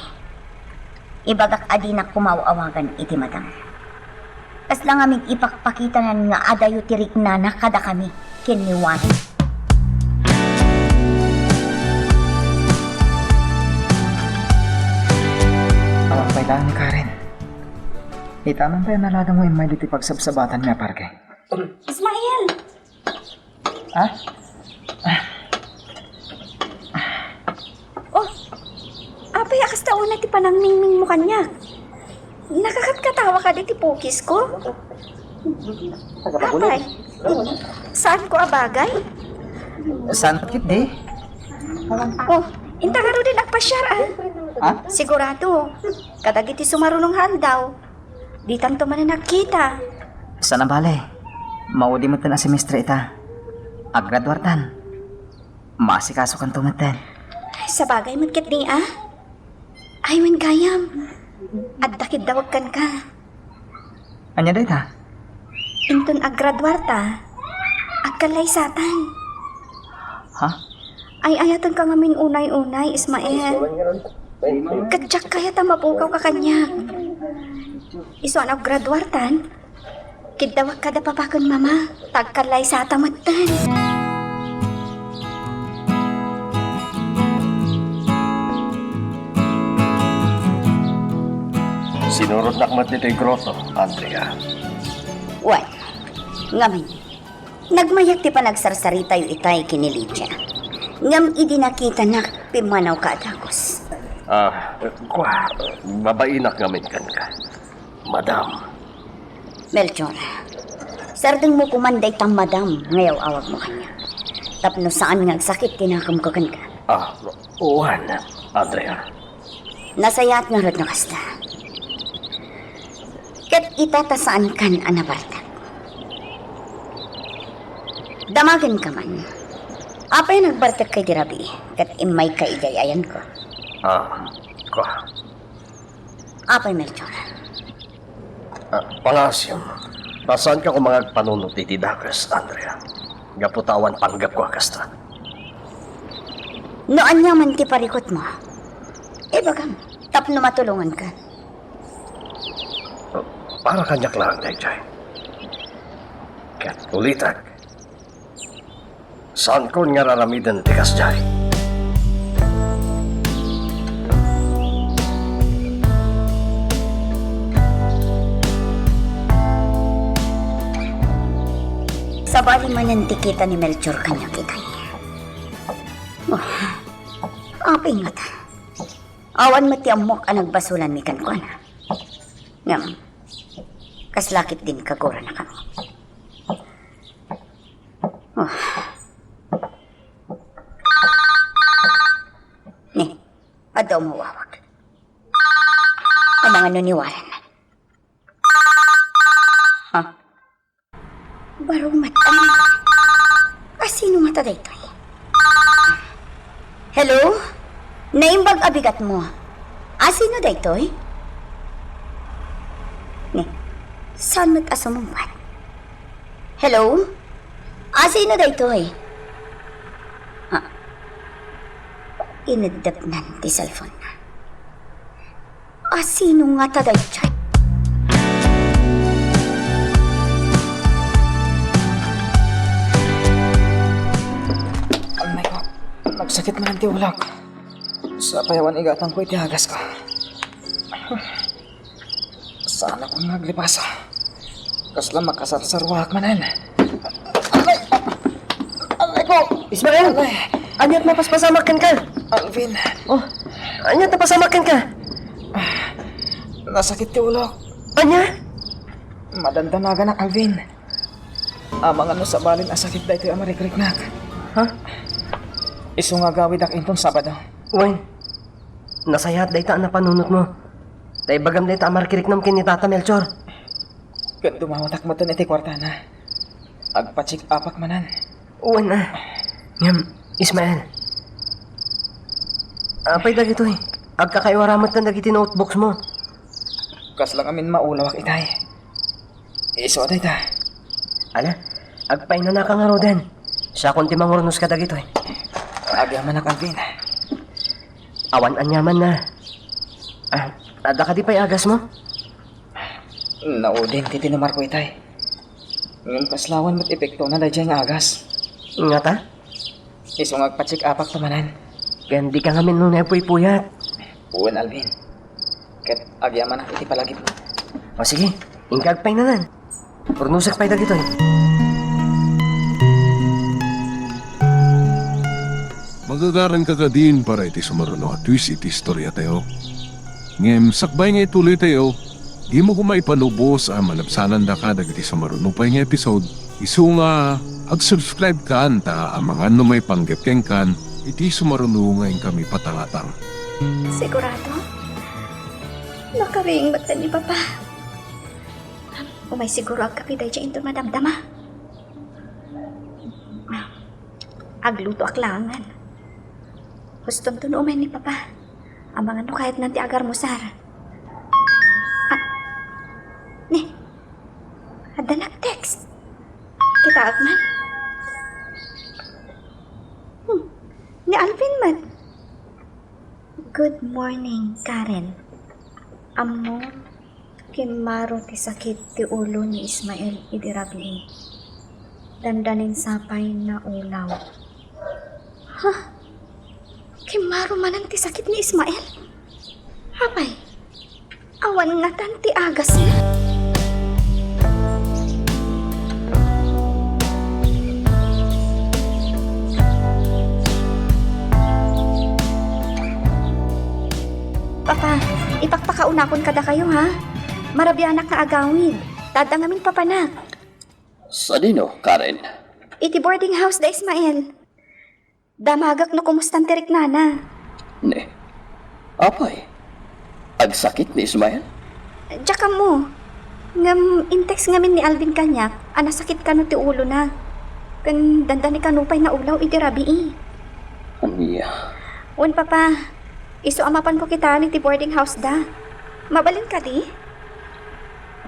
Ibagak a dinak koma aw-awagan iti madam. Kasla ngamin ipakpakitanan nga adayo ti riknana kadakami ken ni Juan. Awan pay laeng ni Karen. Itaman pay a naladangmo immay ditoy pagsabsabatan nga parke. Ismael! Ah? Oh, apay a kasta una ti panangmingmingmo kaniak? Nakakatkatawa kadi ti pukisko? Apay, Saanko a bagay? Saan ketdi? Oh, inta ngaruden agpasiar, ah. Ha? Sigurado, kadagiti sumaruno nga aldaw, ditanto manen agkita. Saan a bale, maudi metten a semestre ita. Aggraduartan. Maasikasokanto metten. Sabagay met ketdi, ah. Ay, wen gayam. Adda kiddawag kenka. Ania dayta? Inton aggraduarta, agkallaysatan. Ha? Ay-ayatenka ngamin unay-unay, Ismael. Ket diak kayat a mapukawka kaniak. Isu a no aggraduartan, kiddawagka da papa ken mama, ta agkallaysata metten. Sinurotnak met ditoy groto, Andrea. Wen, ngamin, nagmayat ti panagsarsaritayo itay ken ni Lydia. Ngem idi nakitanak, pimmanawka a dagus. Ah, kua, babainak ngamin kenka. Madam. Melchor, sardengmo koman dayta madam nga yaw-awagmo kaniak. Tapno saan nga agsakit ti nakemko kenka. Ah, wen, Andrea. Nasayaat ngarud no kasta. Ket ita ta saankan a nabartek. Damagenka man. Apay a nagbartekka idi rabii, ket immayka idiay ayanko? Ah, kua. Apay, Melchor? Ah, pangaasim, ta saanka koma nga agpanunot iti dakes, Andrea. Gapu ta awan panggepko a kasta. No aniaman ti parikutmo, ibagam tapno matulonganka. Ah, para kaniak laeng daytoy. Ket ulitek, saankon nga ar-aramiden ti kasdiay. Sabali manen ti kita ni Melchor kaniak itay. Oh, apay ngata? Awan met ti ammok a nagbasolanmi kenkuana. Ngem, kasla ketdin kaguranakami. Oh. Ni, adda umawawag. Amangan no ni Warren. Ha? Baro met. Asino ngata daytoy? Hello? Naimbag a bigatmo. Asino daytoy? Ni, saan met a sumungbat? Hello? Asino daytoy? Ah. Ineddepnan ti cellphone-na. Asino ngata daytoy? Ammay ko, nagsakit man ti ulak. Sapay awan igatangko iti agasko. Saanakon nga aglipasa. Kasla makasarsaruaak manen. Ammay! Ammay ko! Ismael! Ammay! Ania ti napaspasamak kenka? Alvin. Oh, ania ti napasamak kenka? Ah, nasakit ti ulok. Ania? Madandanaganak, Alvin. Amangan no sabalin a sakit daytoy a marikriknak. Ha? Isu nga agawidak inton Sabado. Wen, nasayaat dayta a napanunotmo. Ta ibagam dayta a marikriknam ken ni Tata Melchor. Ket dumawatak metten iti kuartana. Agpa-check-upak manen. Wen a. Ngem, Ismael. Apay dagitoy? Agkakaiwara metten dagiti notebooks mo. Kasla ngamin maulawak itay. Isu a dayta. Ala, agpainanaka ngaruden. Siakon ti mangurnos kadagitoy. Agyamanak, Alvin. Awan aniamanna. Ah, adda kadi pay agasmo? Naudin ti tinumarko itay. Ngem kasla awan met epektona daydiay nga agas. Ngata? Isu nga agpa-check-upak to manen. Ken dika ngamin unay agpuypuyat. Wen, Alvin. Ket agyamanak iti palagipmo. O sige, inka agpainanan. Urnosek pay dagitoy. Magagaranka kadin para iti sumaruno a twist iti istoriatayo. Ngem sakbay nga ituloytayo, dimo koma ipanubos a malabsanandaka dagiti sumaruno pay nga episode, isu nga Ag-subscribe kan ta amangan no maipanggep kenkan iti sumaruno nga inkami patangatang. Sigurado? Nakaring met ni Papa. Umay siguro agkape daydiay inton madamdama. Aglutoak laengen. Hustonto no umay ni Papa. Amangan no kayatnan ti agarmusar. Ah, ni, adda nag-text. Kitaek man. Hmm, ni Alvin met. Good morning, Karen. Ammom, kimmaro ti sakit ti ulo ni Ismael idi rabii. Dandanin sapay naulaw. Ha? Kimmaro manen ti sakit ni Ismael? Apay, awan ngatan ti agasna? Papa, ipakpakaunakon kadakayo, ha? Marabianak nga agawid. Ta adda ngamin papanak. Sadino, Karen? Iti boarding house da Ismael. Damagek no kumustan ti riknana. Ne. Apay, agsakit ni Ismael? Diak ammo. Ngem in-text ngamin ni Alvin kaniak a nasakit kano ti ulona. Ken dandani kano pay naulaw iti rabii. Ania? Wen, Papa, isu a mapanko kitaen iti boarding house da. Mabalin kadi?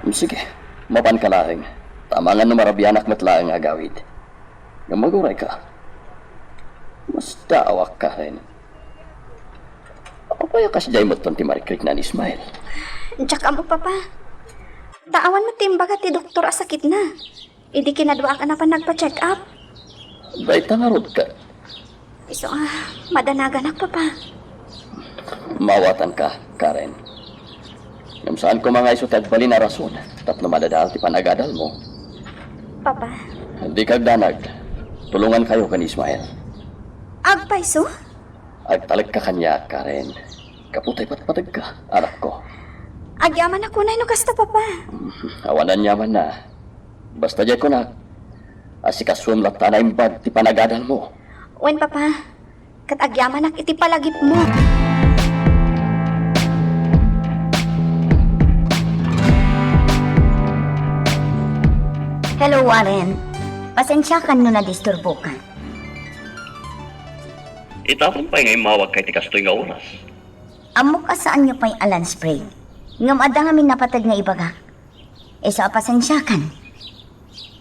Mm, sige, mapanka laeng. Ta amangan no marabianak met laeng nga agawid. Ngem agurayka. Masdaawak, Karen. Apay a kasdiay metten ti marikrikna ni Ismael? Diak ammo, Papa. Ta awan met ti imbaga ti doktor a sakitna. Idi kinaduaak a napan nagpa-check up. Dayta ngarud ket. Isu a madanaganak, Papa. Maawatanka, Karen. Ngem saan koma nga isu ti agbalin a rason tapno madadael ti panagadalmo. Papa. Dika agdanag. Tulongankayo ken Ismael. Agpayso? Agtalekka kaniak, Karen. Gapu ta ipatpategka, anakko. Agyamanak unay no kasta, Papa. Awan aniamanna. Basta diay kunak, asikasuem latta a naimbag ti panagadalmo. Wen, Papa. Ket agyamanak iti palagipmo. Hello, Warren. Pasensiakan no nadisturbokan. Itapon pay nga immawagka iti kastoy nga oras. Ammok a saanyo pay a lunch break. Ngem adda ngamin napateg nga ibagak. Isu a pasensiakan.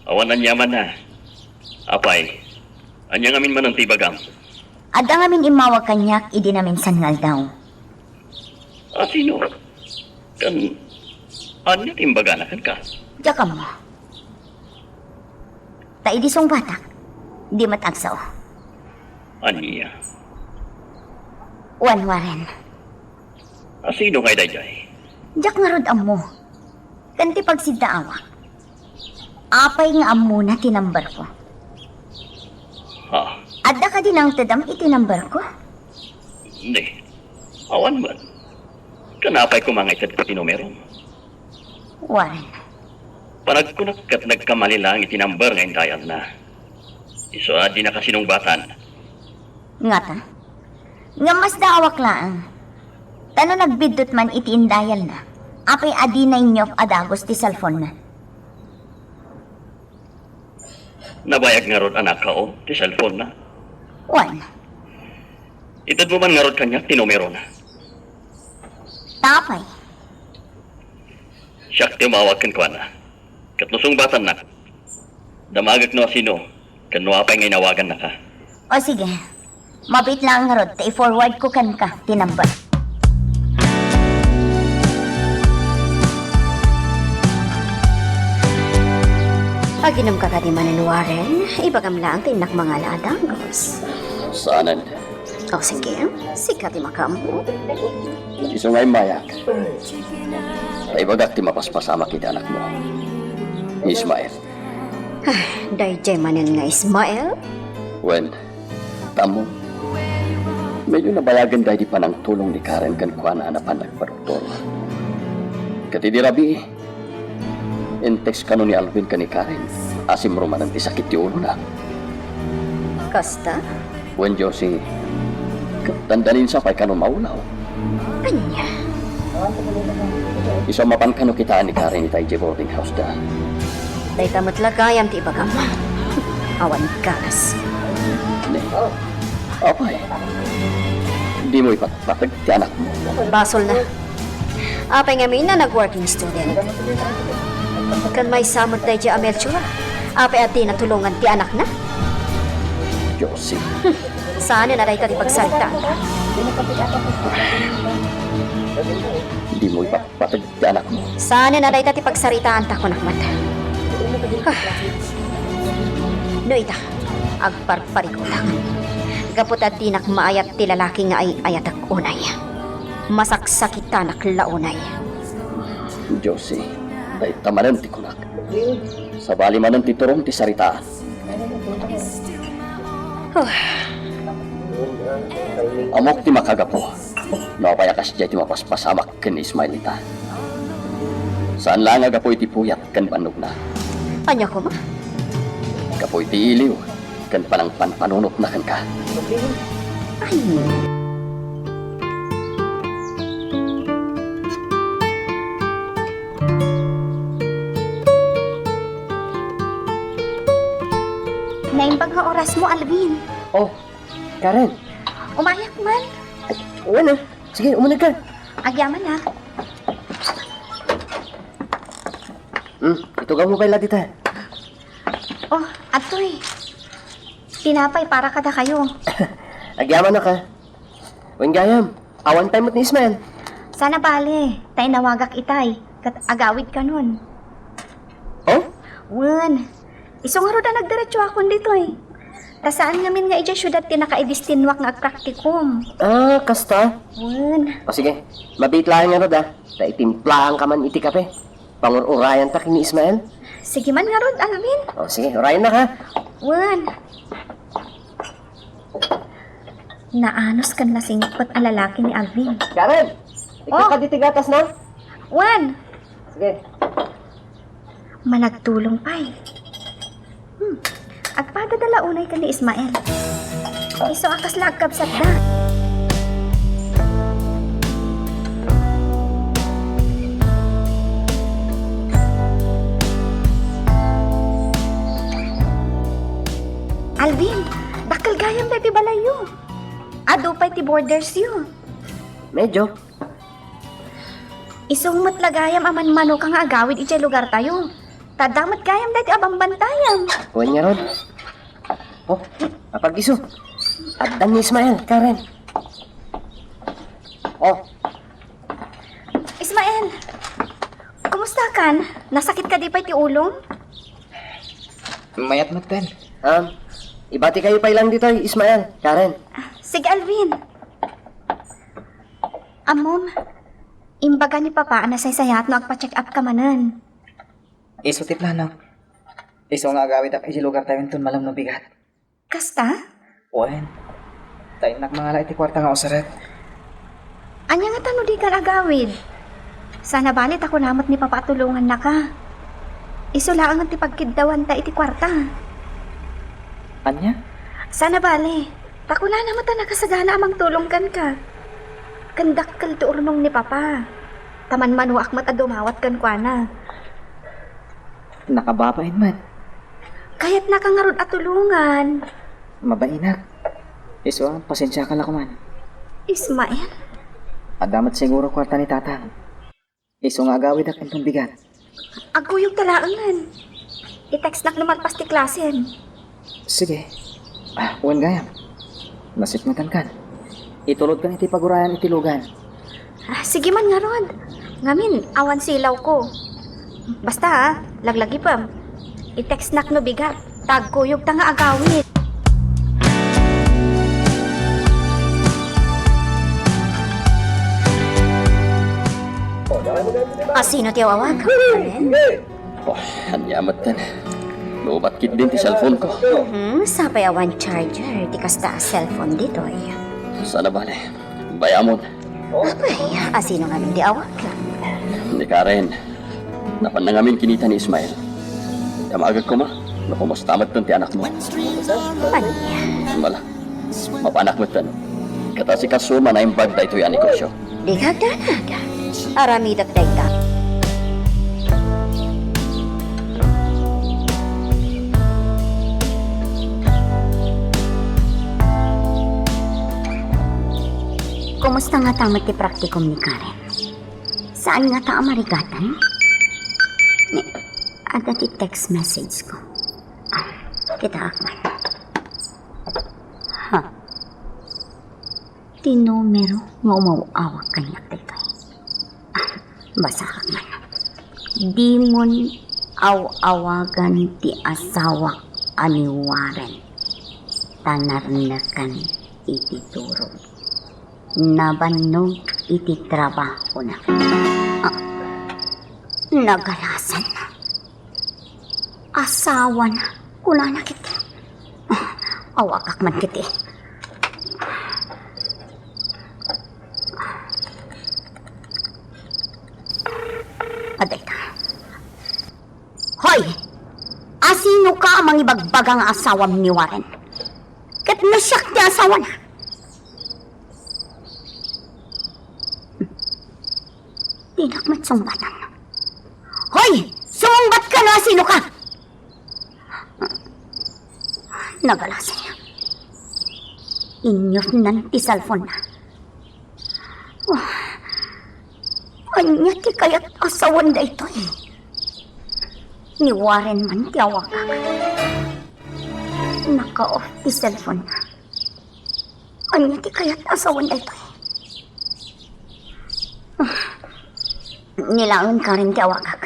Awan aniamanna. Apay, ania ngamin manen ti ibagam? Adda ngamin immawag kaniak idi naminsan nga aldaw. A sino? Ken ania ti imbagana kenka? Diak ammo. Ta idi sungbatak, di met agsao. Ania? Wen, Warren. A sino ngay daydiay? Diak ngarud ammo. Ken ti pagsiddaawak, apay nga ammona ti number ko? Ha? Adda kadi nangtedam iti number ko? Ni, awan met. Ken apay koma nga itedko ti numerom? Warren. Panagkunak ket nagkamali laeng iti number nga indayalna. Isu a dinaka sinungbatan. Ngata? Ngem masdaawak laeng. Ta no nagbiddut man iti indayalna, apay a dina inyof a dagus ti cellphone-na? Nabayag ngarud a nakaon ti cellphone-na? Wen. Itedmo man ngarud kaniak ti numerona. Ta apay? Siak ti umawag kenkuana. Ket no sungbatannak, damagek no asino ken no apay nga inawagannaka. O sige, mabiit laeng ngarud ta i-forward ko kenka ti number. Aginemka kadi manen, Warren? Ibagam laeng ti innak mangala a dagus. Saanen. O sige, sika ti makaammo. Isu nga immayak. Ta ibagak ti mapaspasamak iti anakmo, Ismael. Ah, daydiay manen nga Ismael? Wen, ta ammom, medyo nabayagen daydi panangtulong ni Karen kenkuana a napan nagpadoktor. Ket idi rabii, in-text kano ni Alvin ken ni Karen. Asimro manen ti sakit ti ulona. Kasta? Wen, Josie, dandanin sa pay kano maulaw. Ania? Isu a mapan kano kitaen ni Karen ita idiay boarding house da. Dayta met la gayam ti ibagam. Awan ganas. Ne. Apay, dimo ipatpateg ti anakmo. Basolna. Apay ngamin a nag-working student? Ken maysa met daydiay a Melchor. Apay a dina tulongan ti anakna? Josie. Saanen a dayta ti pagsaritaanta. Dimo ipatpateg ti anakmo. Saanen a dayta ti pagsaritaanta, kunak met. Ah. No ita, agparparigutak. Gapu ta dinak maayat ti lalaki nga ay-ayatek unay. Masaksakitanak la unay. Josie, dayta manen ti kunak. Sabali manen ti turom ti saritaan. Huh. Ammok ti makagapu. No apay a kasdiay ti mapaspasamak ken ni Ismael ita. Saan laeng a gapu iti puyat ken bannogna. Ania koma? Gapu iti iliw ken panangpanpanunotna kenka. Ay. Naimbag nga orasmo, Alvin. Oh, Karen. Umayak man. Ay, wen a. Sige, umuneg ka. Agyaman, ha? Hmm, itugawmo pay la dita. Oh, adtoy. Tinapay para kadakayo. Agyaman a ka. Wen gayam, awan pay met ni Ismael. Saan a bale, ta inawagak itay, ket agawid kanon. Oh? Wen, isu ngarud a nagdiretsoakon ditoy. Ta saan ngamin nga idiay siudad ti nakaidestinuak nga agpraktikum. Ah, kasta? Wen. O sige, mabiit laeng ngarud, ah. Ta itimplaanka man iti kape. Pangur-urayanta ken ni Ismael. Sige man ngarud, Alvin. O sige, urayennak, ha. Wen. Naanus ken nasingpet a lalaki ni Alvin. Karen! Ikaw Oh. Kadi ti gatasna? Wen! Sige. Managtulong pay. Hmm. Agpadada la unay ken ni Ismael. Isu a kasla agkabsatda. Alvin, dakkel gayam daytoy balayyo. Adu pay ti bordersyo. Medyo. Isu met la gayam a manmanoka nga agawid idiay lugartayo. Ta adda met gayam daytoy a bambantayam. Wen ngarud. Oh, apag-isu. Addan ni Ismael, Karen. Oh. Ismael, kumusta kan? Nasakit kadi pay ti ulom? Mayat met ken. Um, ibatikayo pay lang ditoy, Ismael, Karen. Sige, Alvin. Ammom, imbaga ni Papa a nasaysayaat no agpa-check up ka manen. Isu ti plano. Isu nga agawidak iti lugartayo inton malem no bigat. Kasta? Wen. Ta innak mangala iti kuarta nga usarek. Ania ngata no dika agawid? Saan a bale ta kuna met ni Papa a tulongannaka. Isu laengen ti pagkiddawanta iti kuarta. Ania? Saan a bale. Ta kunana met a nakasagana a mangtulong kenka. Ken dakkel ti urnong ni Papa. Ta manmanoak met a dumawat kenkuana. Nakababain met. Kayatnaka ngarud a tulongan. Mabainak. Isu a, pasensiaka la koman. Ismael? Adda met siguro kuarta ni Tatang. Isu nga agawidak inton bigat. Agkuyogta laengen. I-textnak no malpas ti klasem. Sige. Ah, wen gayam. Nasipngetankan. Itulodkan iti pagurayan iti lugan. Ah, sige man ngarud. Ngamin, awan silawko. Basta, ah, laglagipem. I-textnak no bigat. Ta agkuyogta nga agawid. Asino ti awag? Karen? Oh, ania metten. Lowbat ketdin ti cellphone ko. Mhm, sapay awan charger ti kasta a cellphone ditoy. Saan a bale. Bayamon. Apay, asino ngamin ti awag? Ni Karen. Napanna ngamin kinita ni Ismael. Damagek koma. No, kumusta met ti anakmo? Ania? Mala. Mapanak metten. Ket asikaso man a naimbag daytoy a negosio. Dika agdanag. Aramidek dayta. Kumusta ngata met ti praktikum ni Karen? Saan ngata a marigatan? Ni, adda ti text message ko. Ah, kitaak man. Ha? Ti numero nga umaw-awag kaniak daytoy. Ah, basaak man. Dimon aw-awagan ti asawak a ni Warren, ta narnekan iti turog. Nabannog iti trabahona. Ah, nagalasan. Asawana, kunana ketdi. Ah, awagak man ketdi. Adda ita. Hoy! Asinoka a mangibagbaga nga asawam ni Warren? Ket no siak ti asawana? Dinak met sungbatan. Hoy! Sumungbatka no asinoka! Nagalasan. Inyurnan ti cellphone-na. Oh, ania ti kayat a sawen daytoy? Ni Warren man ti awagak. Naka-off ti cellphone-na. Ania ti kayat a sawen daytoy? Ah, ni Karen ti awagak.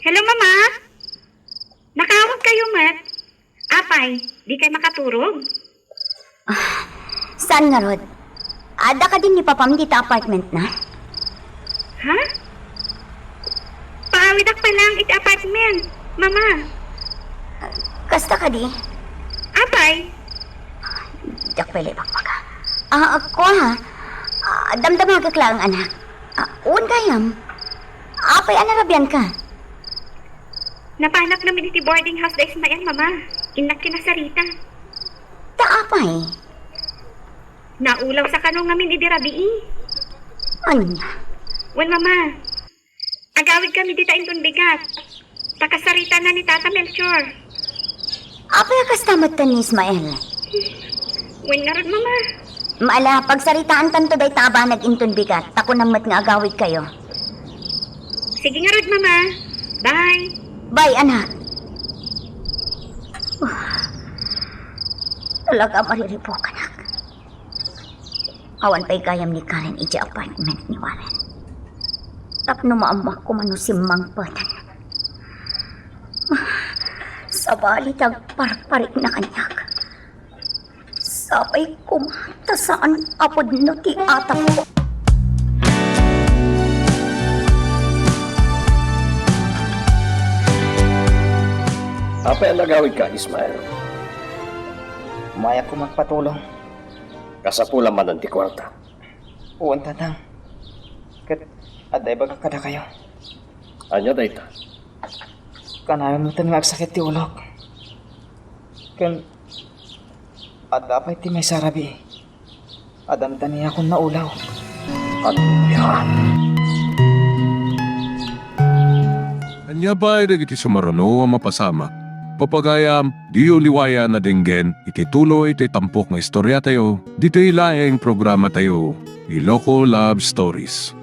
Hello, Mama? Nakaawag kayo met? Apay, di kayo makaturog? Ah, saan ngarud? Adda kadin ni Papam dita apartment-na? Ha? Paawidak pa lang iti apartment, Mama. Kasta kadi? Apay? Diak pay la ibagbaga. Ah, kua, ha? Ah, damdamagak laeng, anak. Ah, wen gayam. Apay a narabianka? Napanak ngamin iti boarding house da Ismael, Mama. Innak ken ni Sarita. Ta apay? Naulaw sa kano ngamin idi rabii. Ania? Wen, Mama. Agawid kami dita inton bigat. Ta kasaritaanna ni Tata Melchor. Apay a kasta met ken ni Ismael? Wen ngarud, Mama. Ala, pagsaritaantanto dayta a banag inton bigat, ta kunam met nga agawid kayo. Sige ngarud, Mama. Bye. Bye, anak. Talaga mariribuk, anak. Awan pay gayam ni Karen idiay apartment ni Warren. Tapno maammoak koma no simmangpeten. Sabali ti agparparikna kaniak. Sapay koma ta saan a pudno ti atapko. Apay a nagawidka, Ismael? Mayak koma agpatulong. Kasapulam manen ti kuarta. Wen, Tatang. Ket adda ibagak kadakayo. Ania dayta? Kanayon metten nga agsakit ti ulok. Ken adda pay ti maysa a rabii. Adda met aniakon naulaw. Ania? Ania pay dagiti sumaruno a mapasamak? Pagayam, diyo liwayan a denggen iti tuloy ti tampok nga istoriatayo, ditoy laeng programatayo, Iloko Love Stories.